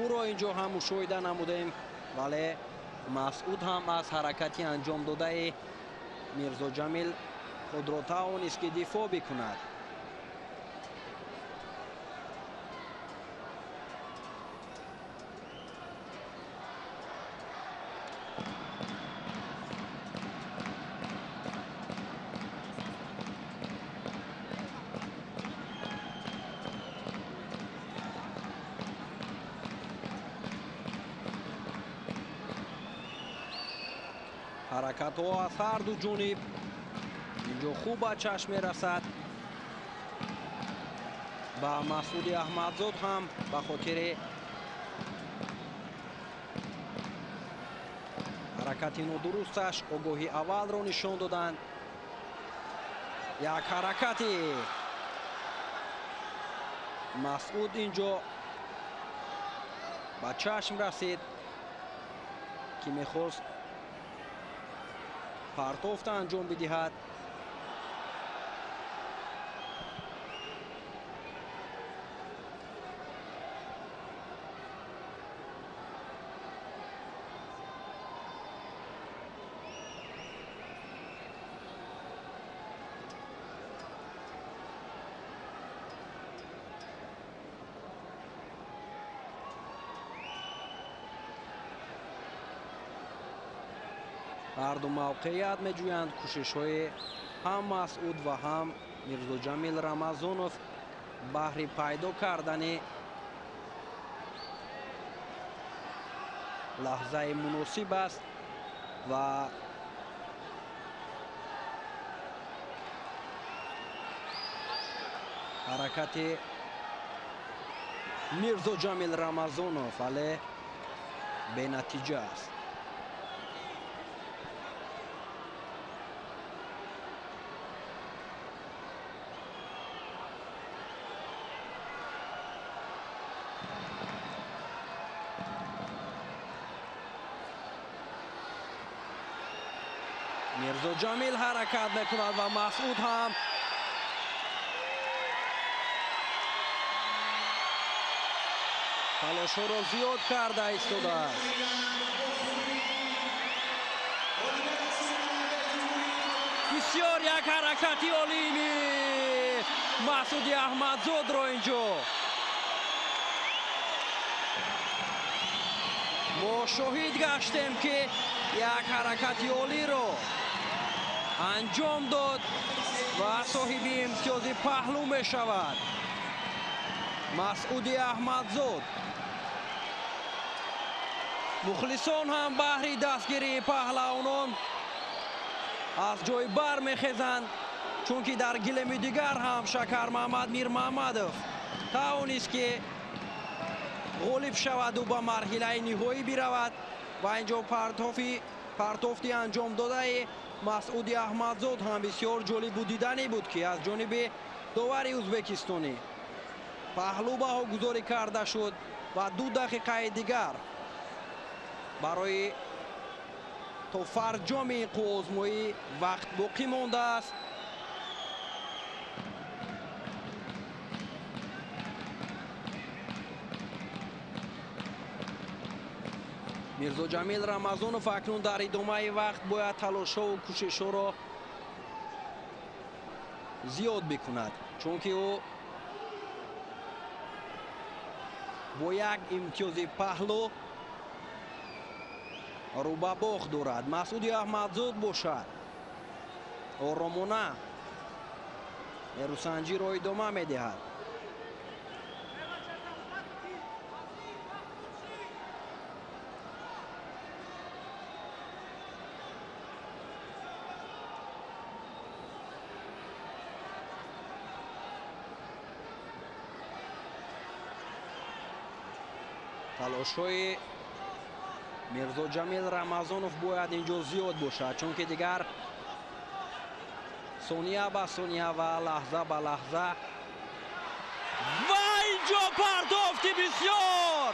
ӯро инҷо ҳам мушоҳида намудем, вале Масъуд ҳам аз ҳаракати анҷом додаи Мирзоҷамил худро тавонист, ки дифоъ бикунад. Ҳаракатҳо аз ҳар ду ҷониб инҷо хуб ба чашм мерасад ба Масъуди Аҳмадзод ҳам ба хотири ҳаракати нодурусташ огоҳи аввалро нишон доданд. Як ҳаракати Масъуд инҷо ба чашм расид, ки мехост партофта анҷом бидиҳад. Ҳарду мавқеият меҷӯянд. Кӯшишҳои ҳам Масъуд ва ҳам Мирзоҷамил Рамазонов баҳри пайдо кардани лаҳзаи муносиб аст ва ҳаракати Мирзоҷамил Рамазонов вале бенатиҷа аст. Мирзоҷамил ҳаракат мекунад ва Масъуд ҳам талошҳоро зиёд карда истодааст. Бисёр як ҳаракати олими Масъуди Аҳмадзодро инҷо мо шоҳид гаштем, ки як ҳаракати олиро анҷом дод ва соҳиби имтиёзи паҳлӯ мешавад Масъуди Аҳмадзод. Мухлисон ҳам баҳри дастгирии паҳлавонон аз ҷой бар мехезанд, чунки дар гилеми дигар ҳам Шакармаҳмад Мирмаҳмадов тавонист, ки ғолиб шаваду ба марҳилаи ниҳоӣ биравад ва инҷо партофти анҷом додаи Масъуди Аҳмадзод ҳам бисёр ҷолибу диданӣ буд, ки аз ҷониби довари ӯзбекистонӣ паҳлӯ баҳогузорӣ карда шуд ва 2 дақиқаи дигар барои то фарҷоми ин қувваозмоӣ вақт боқӣ мондааст. Мирзоҷамил Рамазонов акнун дар идомаи вақт бояд талошҳову кӯшишҳоро зиёд бикунад, чунки ӯ бо як имтиёзи паҳлӯ рӯ ба бохт дорад. Масъуди Аҳмадзод бошад оромона нерӯсанҷиро идома медиҳад. Талошҳои Мирзоҷамил Рамазонов бояд инҷо зиёд бошад, чунки дигар сония ба сония ва лаҳза ба лаҳза ва инҷо пардохти бисёр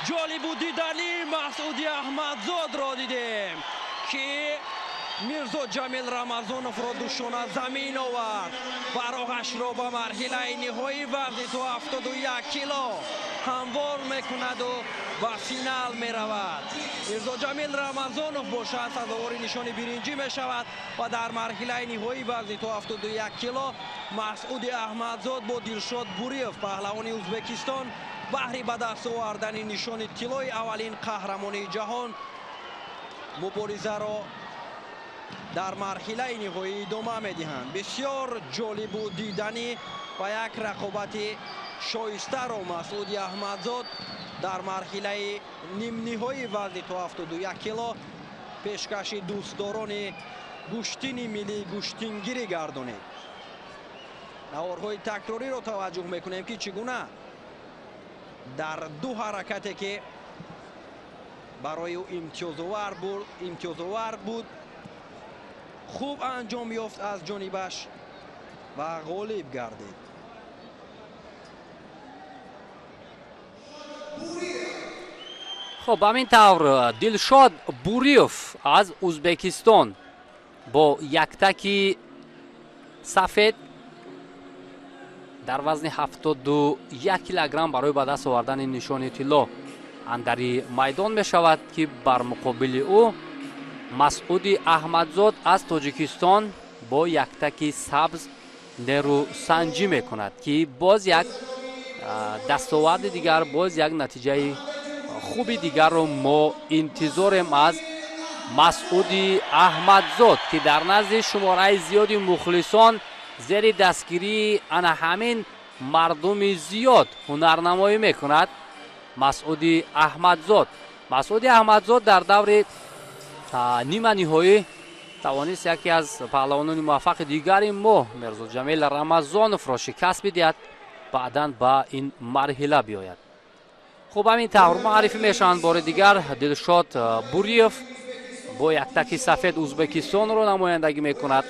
ҷолибу диданӣ Масъуди Аҳмадзодро дидем, ки Мирзоҷамил Рамазоновро душона замин овард ва роҳашро ба марҳилаи ниҳоӣ вазни то 71 кило ҳамвор мекунаду Ба финал меравад. Мирзоҷамил Рамазонов бошад сазовори нишони биринҷӣ мешавад ва дар марҳилаи ниҳоии вазни то 71 кило Масъуди Аҳмадзод бо Дилшод Буриев, паҳлавони Ӯзбекистон, баҳри ба даст овардани нишони тиллои аввалин қаҳрамонии ҷаҳон муборизаро дар марҳилаи ниҳоӣ идома медиҳанд. Бисёр ҷолибу диданӣ ва як рақобати шоистаро Масъуди Аҳмадзод дар марҳилаи нимниҳоии вазни то 71 кило пешкаши дӯстдорони гӯштини миллии гӯштингирӣ гардонид. Наворҳои такрориро таваҷҷӯҳ мекунем, ки чӣ гуна дар ду ҳаракате, ки барои ӯ имтиёзовар буд, хуб анҷом ёфт аз ҷонибаш ва ғолиб гардид. Хуб, ҳамин тавр Дилшод Буриев аз Ӯзбекистон бо яктаки сафед дар вазни 71 килограмм барои ба даст овардани нишони тилло андари майдон мешавад, ки бар муқобили ӯ Масъуди Аҳмадзод аз Тоҷикистон бо яктаки сабз нерӯсанҷӣ мекунад, ки боз як дастоварди дигар, боз як натиҷаи хуби дигарро мо интизорем аз Масъуди Аҳмадзод, ки дар назди шумораи зиёди мухлисон зери дастгирии ана ҳамин мардуми зиёд ҳунарнамоӣ мекунад. Масъуди Аҳмадзод. Масъуди Аҳмадзод дар даври ниманиҳоӣ тавонист яке аз паҳлавонони муваффақи дигари мо Мирзоҷамил Рамазоновро шикаст бидиҳад, баъдан ба ин марҳила биёяд. Хуб, ҳамин тавр муаррифӣ мешаванд бори дигар Дилшод Буриев бо яктаки сафед Ӯзбекистонро намояндагӣ мекунад,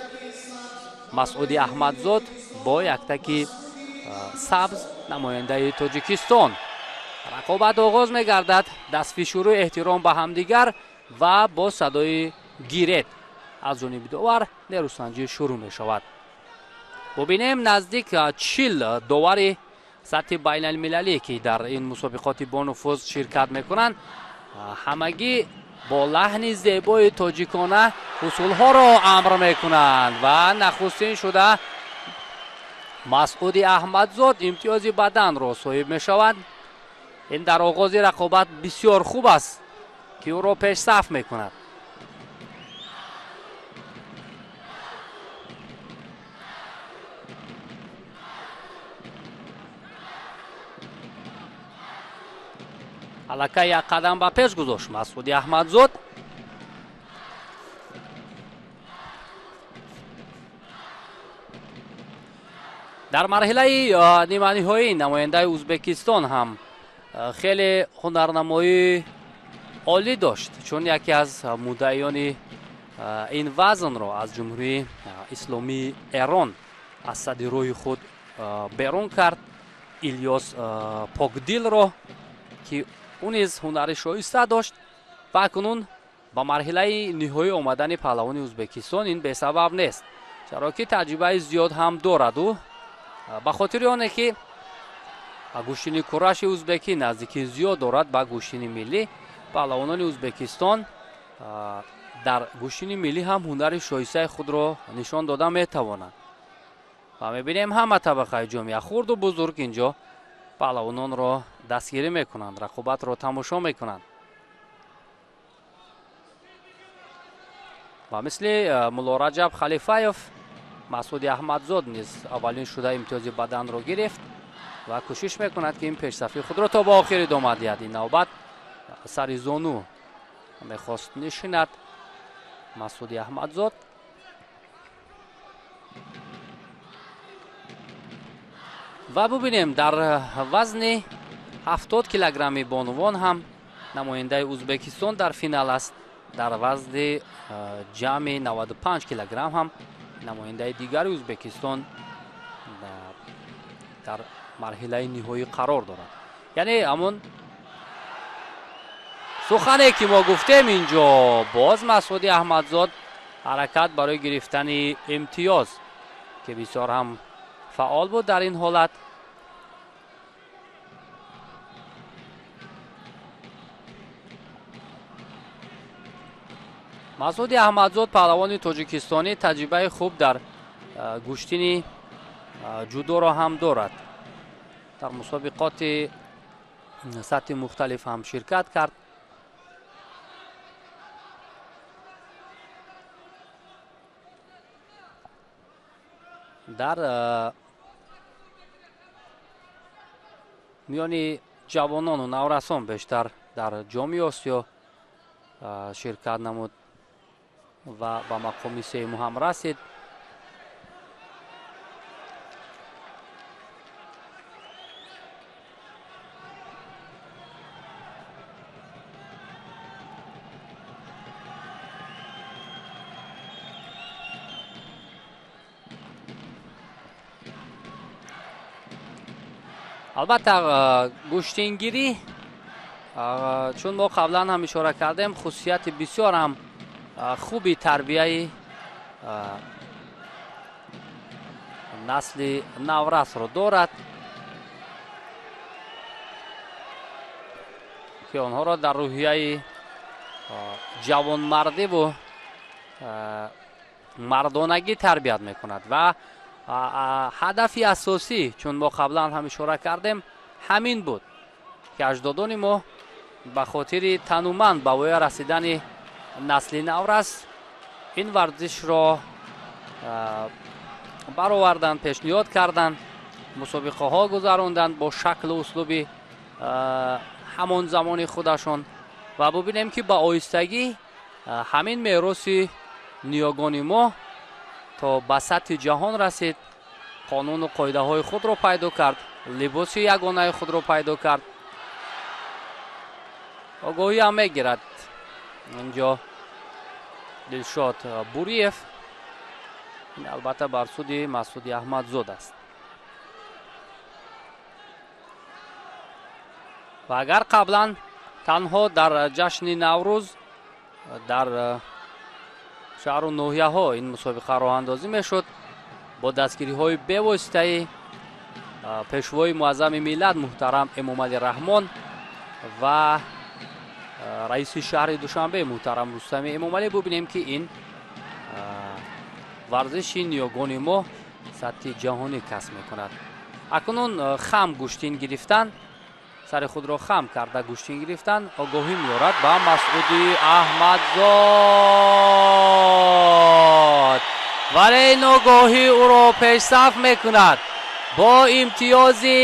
Масъуди Аҳмадзод бо яктаки сабз намояндаи Тоҷикистон. Рақобат оғоз мегардад, дастфишуру эҳтиром ба ҳамдигар ва бо садои гирет аз ҷониби довар нерӯсанҷӣ шурӯъ мешавад. Бубинем наздик 40 довари сатҳи байналмилалӣ, ки дар ин мусобиқоти бонуфуз ширкат мекунанд, ҳамагӣ бо лаҳни зебои тоҷикона усулҳоро амр мекунанд ва нахустин шуда Масъуди Аҳмадзод имтиёзи баданро соҳиб мешавад. Ин дар оғози рақобат бисёр хуб аст, ки ӯро пешсаф мекунад. Аллакай як қадам ба пеш гузошт Масъуди Аҳмадзод. Дар марҳилаи ниманиҳоӣ намояндаи Ӯзбекистон ҳам хеле ҳунарнамоии олӣ дошт, чун яке аз муддаиёни ин вазнро аз Ҷумҳурии Исломии Эрон аз сади рӯи худ берун кард, Илёс Покдилро, ки ӯ низ ҳунари шоиста дошт. Ва акнун ба марҳилаи ниҳоӣ омадани паҳлавони Ӯзбекистон ин бесабаб нест, чаро ки таҷрибаи зиёд ҳам дорад ӯ, ба хотири оне ки гӯштини кураши ӯзбекӣ наздикии зиёд дорад ба гӯштини миллӣ. Паҳлавонони Ӯзбекистон дар гӯштини миллӣ ҳам ҳунари шоистаи худро нишон дода метавонанд ва мебинем ҳама табақаи ҷомеа, хурду бузург, инҷо паҳлавононро дастгирӣ мекунанд, рақобатро тамошо мекунанд. Ва мисли Мулло Раҷаб Халифаев, Масъуди Аҳмадзод низ аввалин шуда имтиёзи баданро гирифт ва кӯшиш мекунад, ки ин пешсафи худро то ба охир идома диҳад. Ин навбат сари зону мехост нишинад Масъуди Аҳмадзод. Ва бубинем дар вазни 70 килограмми бонувон ҳам намояндаи Ӯзбекистон дар финал аст. Дар вазни ҷамъи 95 килограмм ҳам намояндаи дигари Ӯзбекистон дар марҳилаи ниҳоӣ қарор дорад. Яъне ҳамон сухане ки мо гуфтем, инҷо боз Масъуди Аҳмадзод ҳаракат барои гирифтани имтиёз, ки бисёр ҳам фаъол буд дар ин ҳолат. Масъуди Аҳмадзод, паҳлавони тоҷикистонӣ, таҷрибаи хуб дар гӯштини ҷудоро ҳам дорад. Дар мусобиқоти сатҳи мухталиф ҳам ширкат кард. Дар миёни ҷавонону наврасон бештар дар Ҷоми Осиё ширкат намуд ва ба мақоми сеюм ҳам расид. Албатта, гӯштингирӣ, чун мо қаблан ҳам ишора кардем, хусусияти бисёр ҳам хуби тарбияи насли наврасро дорад, ки онҳоро дар рӯҳияи ҷавонмардиву мардонагӣ тарбият мекунад ва ҳадафи асосӣ, чун мо қаблан ҳам ишора кардем, ҳамин буд, ки аҷдодони мо ба хотири тануманд ба воя расидани насли наврас ин варзишро бароварданд, пешниҳод карданд, мусобиқаҳо гузаронданд бо шаклу услуби ҳамон замони худашон. Ва бубинем, ки ба оҳистагӣ ҳамин мероси ниёгони мо то ба сатҳи ҷаҳон расид, қонуну қоидаҳои худро пайдо кард, либоси ягонаи худро пайдо кард. Огоҳӣ ҳам мегирад инҷо Дилшод Буриев. Ин албатта бар суди Масъуди Аҳмадзод аст. Ва агар қаблан танҳо дар ҷашни Наврӯз дар шаҳру ноҳияҳо ин мусобиқа роҳандозӣ мешуд, бо дастгириҳои бевоситаи пешвои муаззами миллат муҳтарам Эмомалӣ Раҳмон ва раиси шаҳри Душанбе муҳтарам Рустами Эмомалӣ, бубинем, ки ин варзиши ниёгони мо сатҳи ҷаҳонӣ касб мекунад. Акнун хам гӯштин гирифтан, сари худро хам карда гӯштин гирифтан огоҳӣ меорад ба Масъуди Аҳмадзод, вале ин огоҳӣ ӯро пешсаф мекунад бо имтиёзи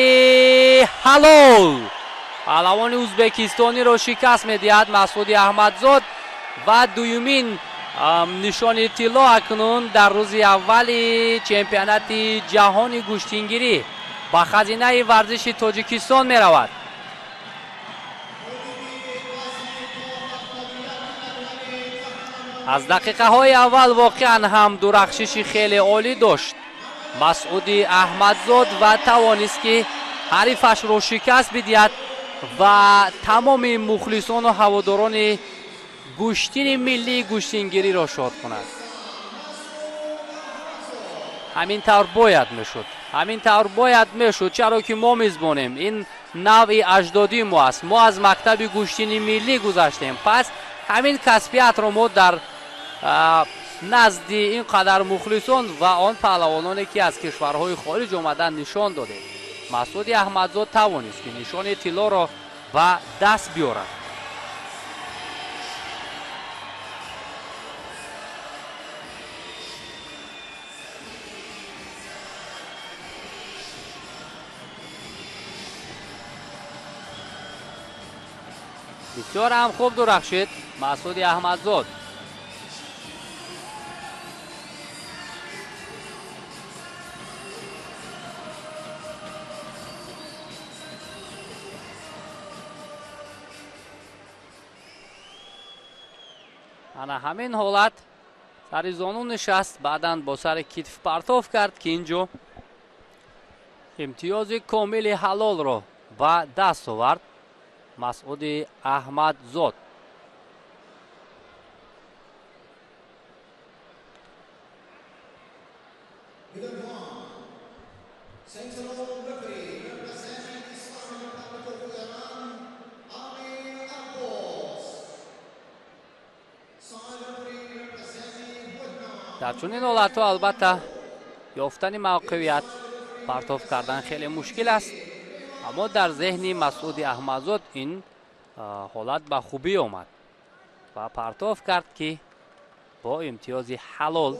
ҳалол. Паҳлавони ӯзбекистониро шикаст медиҳад Масъуди Аҳмадзод ва дуюмин нишони тилло акнун дар рӯзи аввали чемпионати ҷаҳони гӯштингирӣ ба хазинаи варзиши Тоҷикистон меравад. Аз дақиқаҳои аввал воқеан ҳам дурахшиши хеле олӣ дошт Масъуди Аҳмадзод ва тавонист, ки ҳарифашро шикаст бидиҳад ва тамоми мухлисону ҳаводорони гӯштини миллии гӯштингириро шод кунад. Ҳамин тавр бояд мешуд, ҳамин тавр бояд мешуд, чаро ки мо мизбонем. Ин навъи аҷдодии мо аст. Мо аз мактаби гӯштини миллӣ гузаштем, пас ҳамин касбиятро мо дар назди ин қадар мухлисон ва он паҳлавононе, ки аз кишварҳои хориҷ омадан, нишон додем. Масъуди Аҳмадзод тавонист, ки нишони тиллоро ба даст биёрад. Бисёр ҳам хуб дурахшид Масъуди Аҳмадзод. Ана ҳамин ҳолат сари зону нишаст, баъдан бо сари китф партоф кард, ки инҷо имтиёзи комили ҳалолро ба даст овард Масъуди Аҳмадзод. Дар чунин ҳолатҳо албатта ёфтани мавқеият, партоф кардан хеле мушкил аст, аммо дар зеҳни Масъуди Аҳмадзод ин ҳолат ба хубӣ омад ва партоф кард, ки бо имтиёзи ҳалол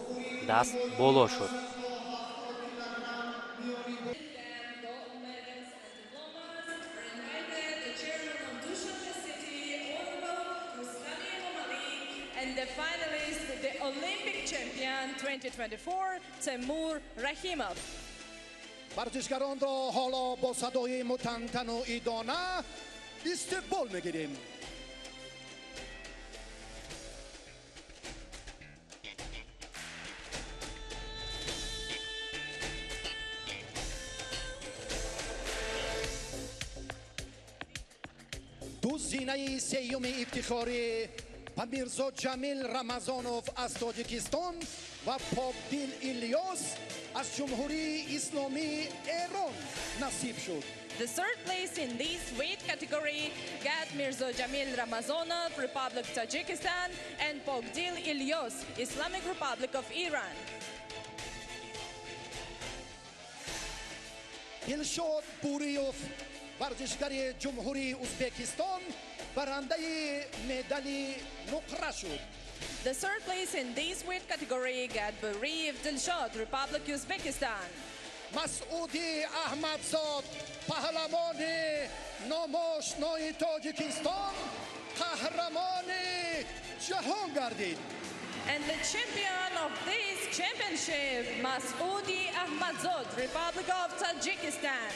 даст боло шуд. And the finalist, the Olympic champion 2024, Temur Rahimov. Варзишгаронро ҳоло бо садои мутантану идона истиқбол мегирем. Ду зинаи сеюми ифтихорӣ ба Мирзо Ҷамил Рамазонов аз Тоҷикистон ва Покдил Илёс аз Ҷумҳурии Исломии Эрон насиб шуд. The third place in this weight category got Mirzo Jamil Ramazanov, Republic Tajikistan, and Pokdil Ilyos, Islamic Republic of Iran. Дилшод Буриёв, варзишгари Ҷумҳурии Узбекистон, барандаи медали нуқра шуд. The third place in this weight category got Buriyev Dilshod, Republic Uzbekistan. Масъуди Аҳмадзод, паҳлавони номошнои Тоҷикистон, қаҳрамони ҷаҳон гардид. And the champion of this championship, Masudi Ahmadzod, Republic of Tajikistan.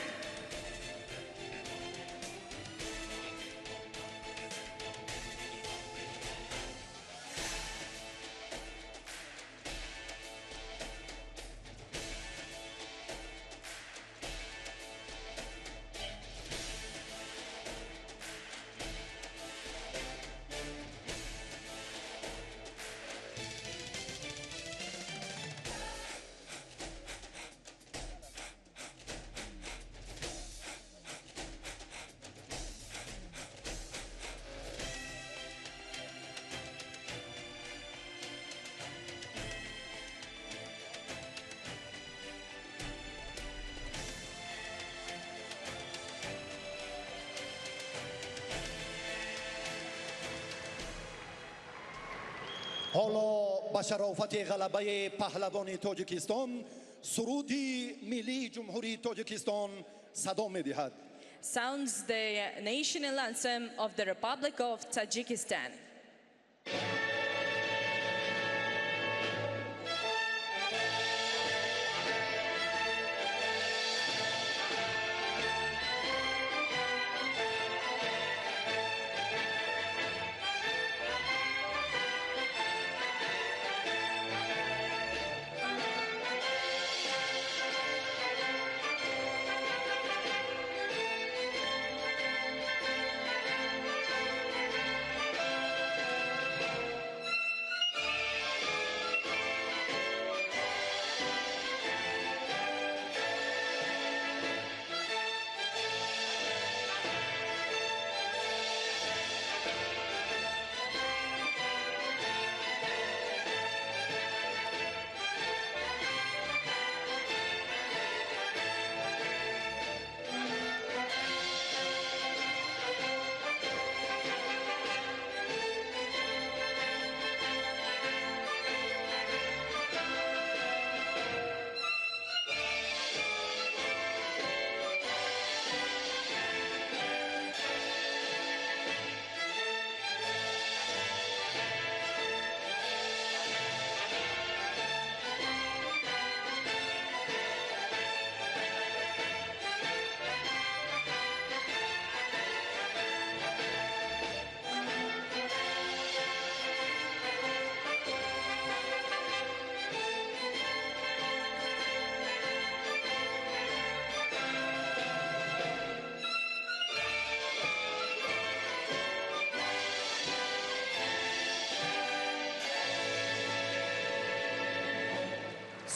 Ҳоло ба шарофати ғалабаи паҳлавони Тоҷикистон суруди миллии Ҷумҳурии Тоҷикистон садо медиҳад. Sounds the national anthem of the Republic of Tajikistan.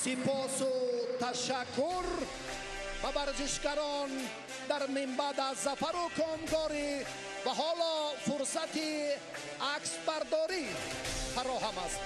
Сипосу ташаккур ба варзишгарон дар минбаъд аз зафару комгорӣ ва ҳоло фурсати аксбардорӣ фароҳам аст.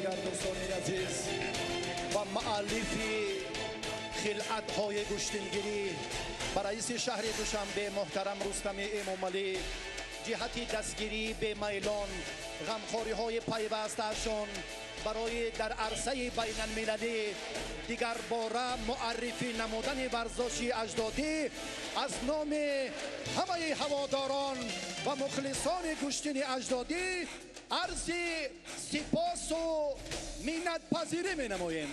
Дигар, дӯстони азиз, ба муаллифи хилъатҳои гӯштингирӣ, ба раиси шаҳри Душанбе муҳтарам Рустами Эмомалӣ ҷиҳати дастгирии бемайлон, ғамхориҳои пайвастаашон барои дар арсаи байналмилалӣ дигарбора муаррифӣ намудани варзоши аҷдодӣ, аз номи ҳамаи ҳаводорон ва мухлисони гӯштини аҷдодӣ арзи сипосу миннатпазирӣ менамоем.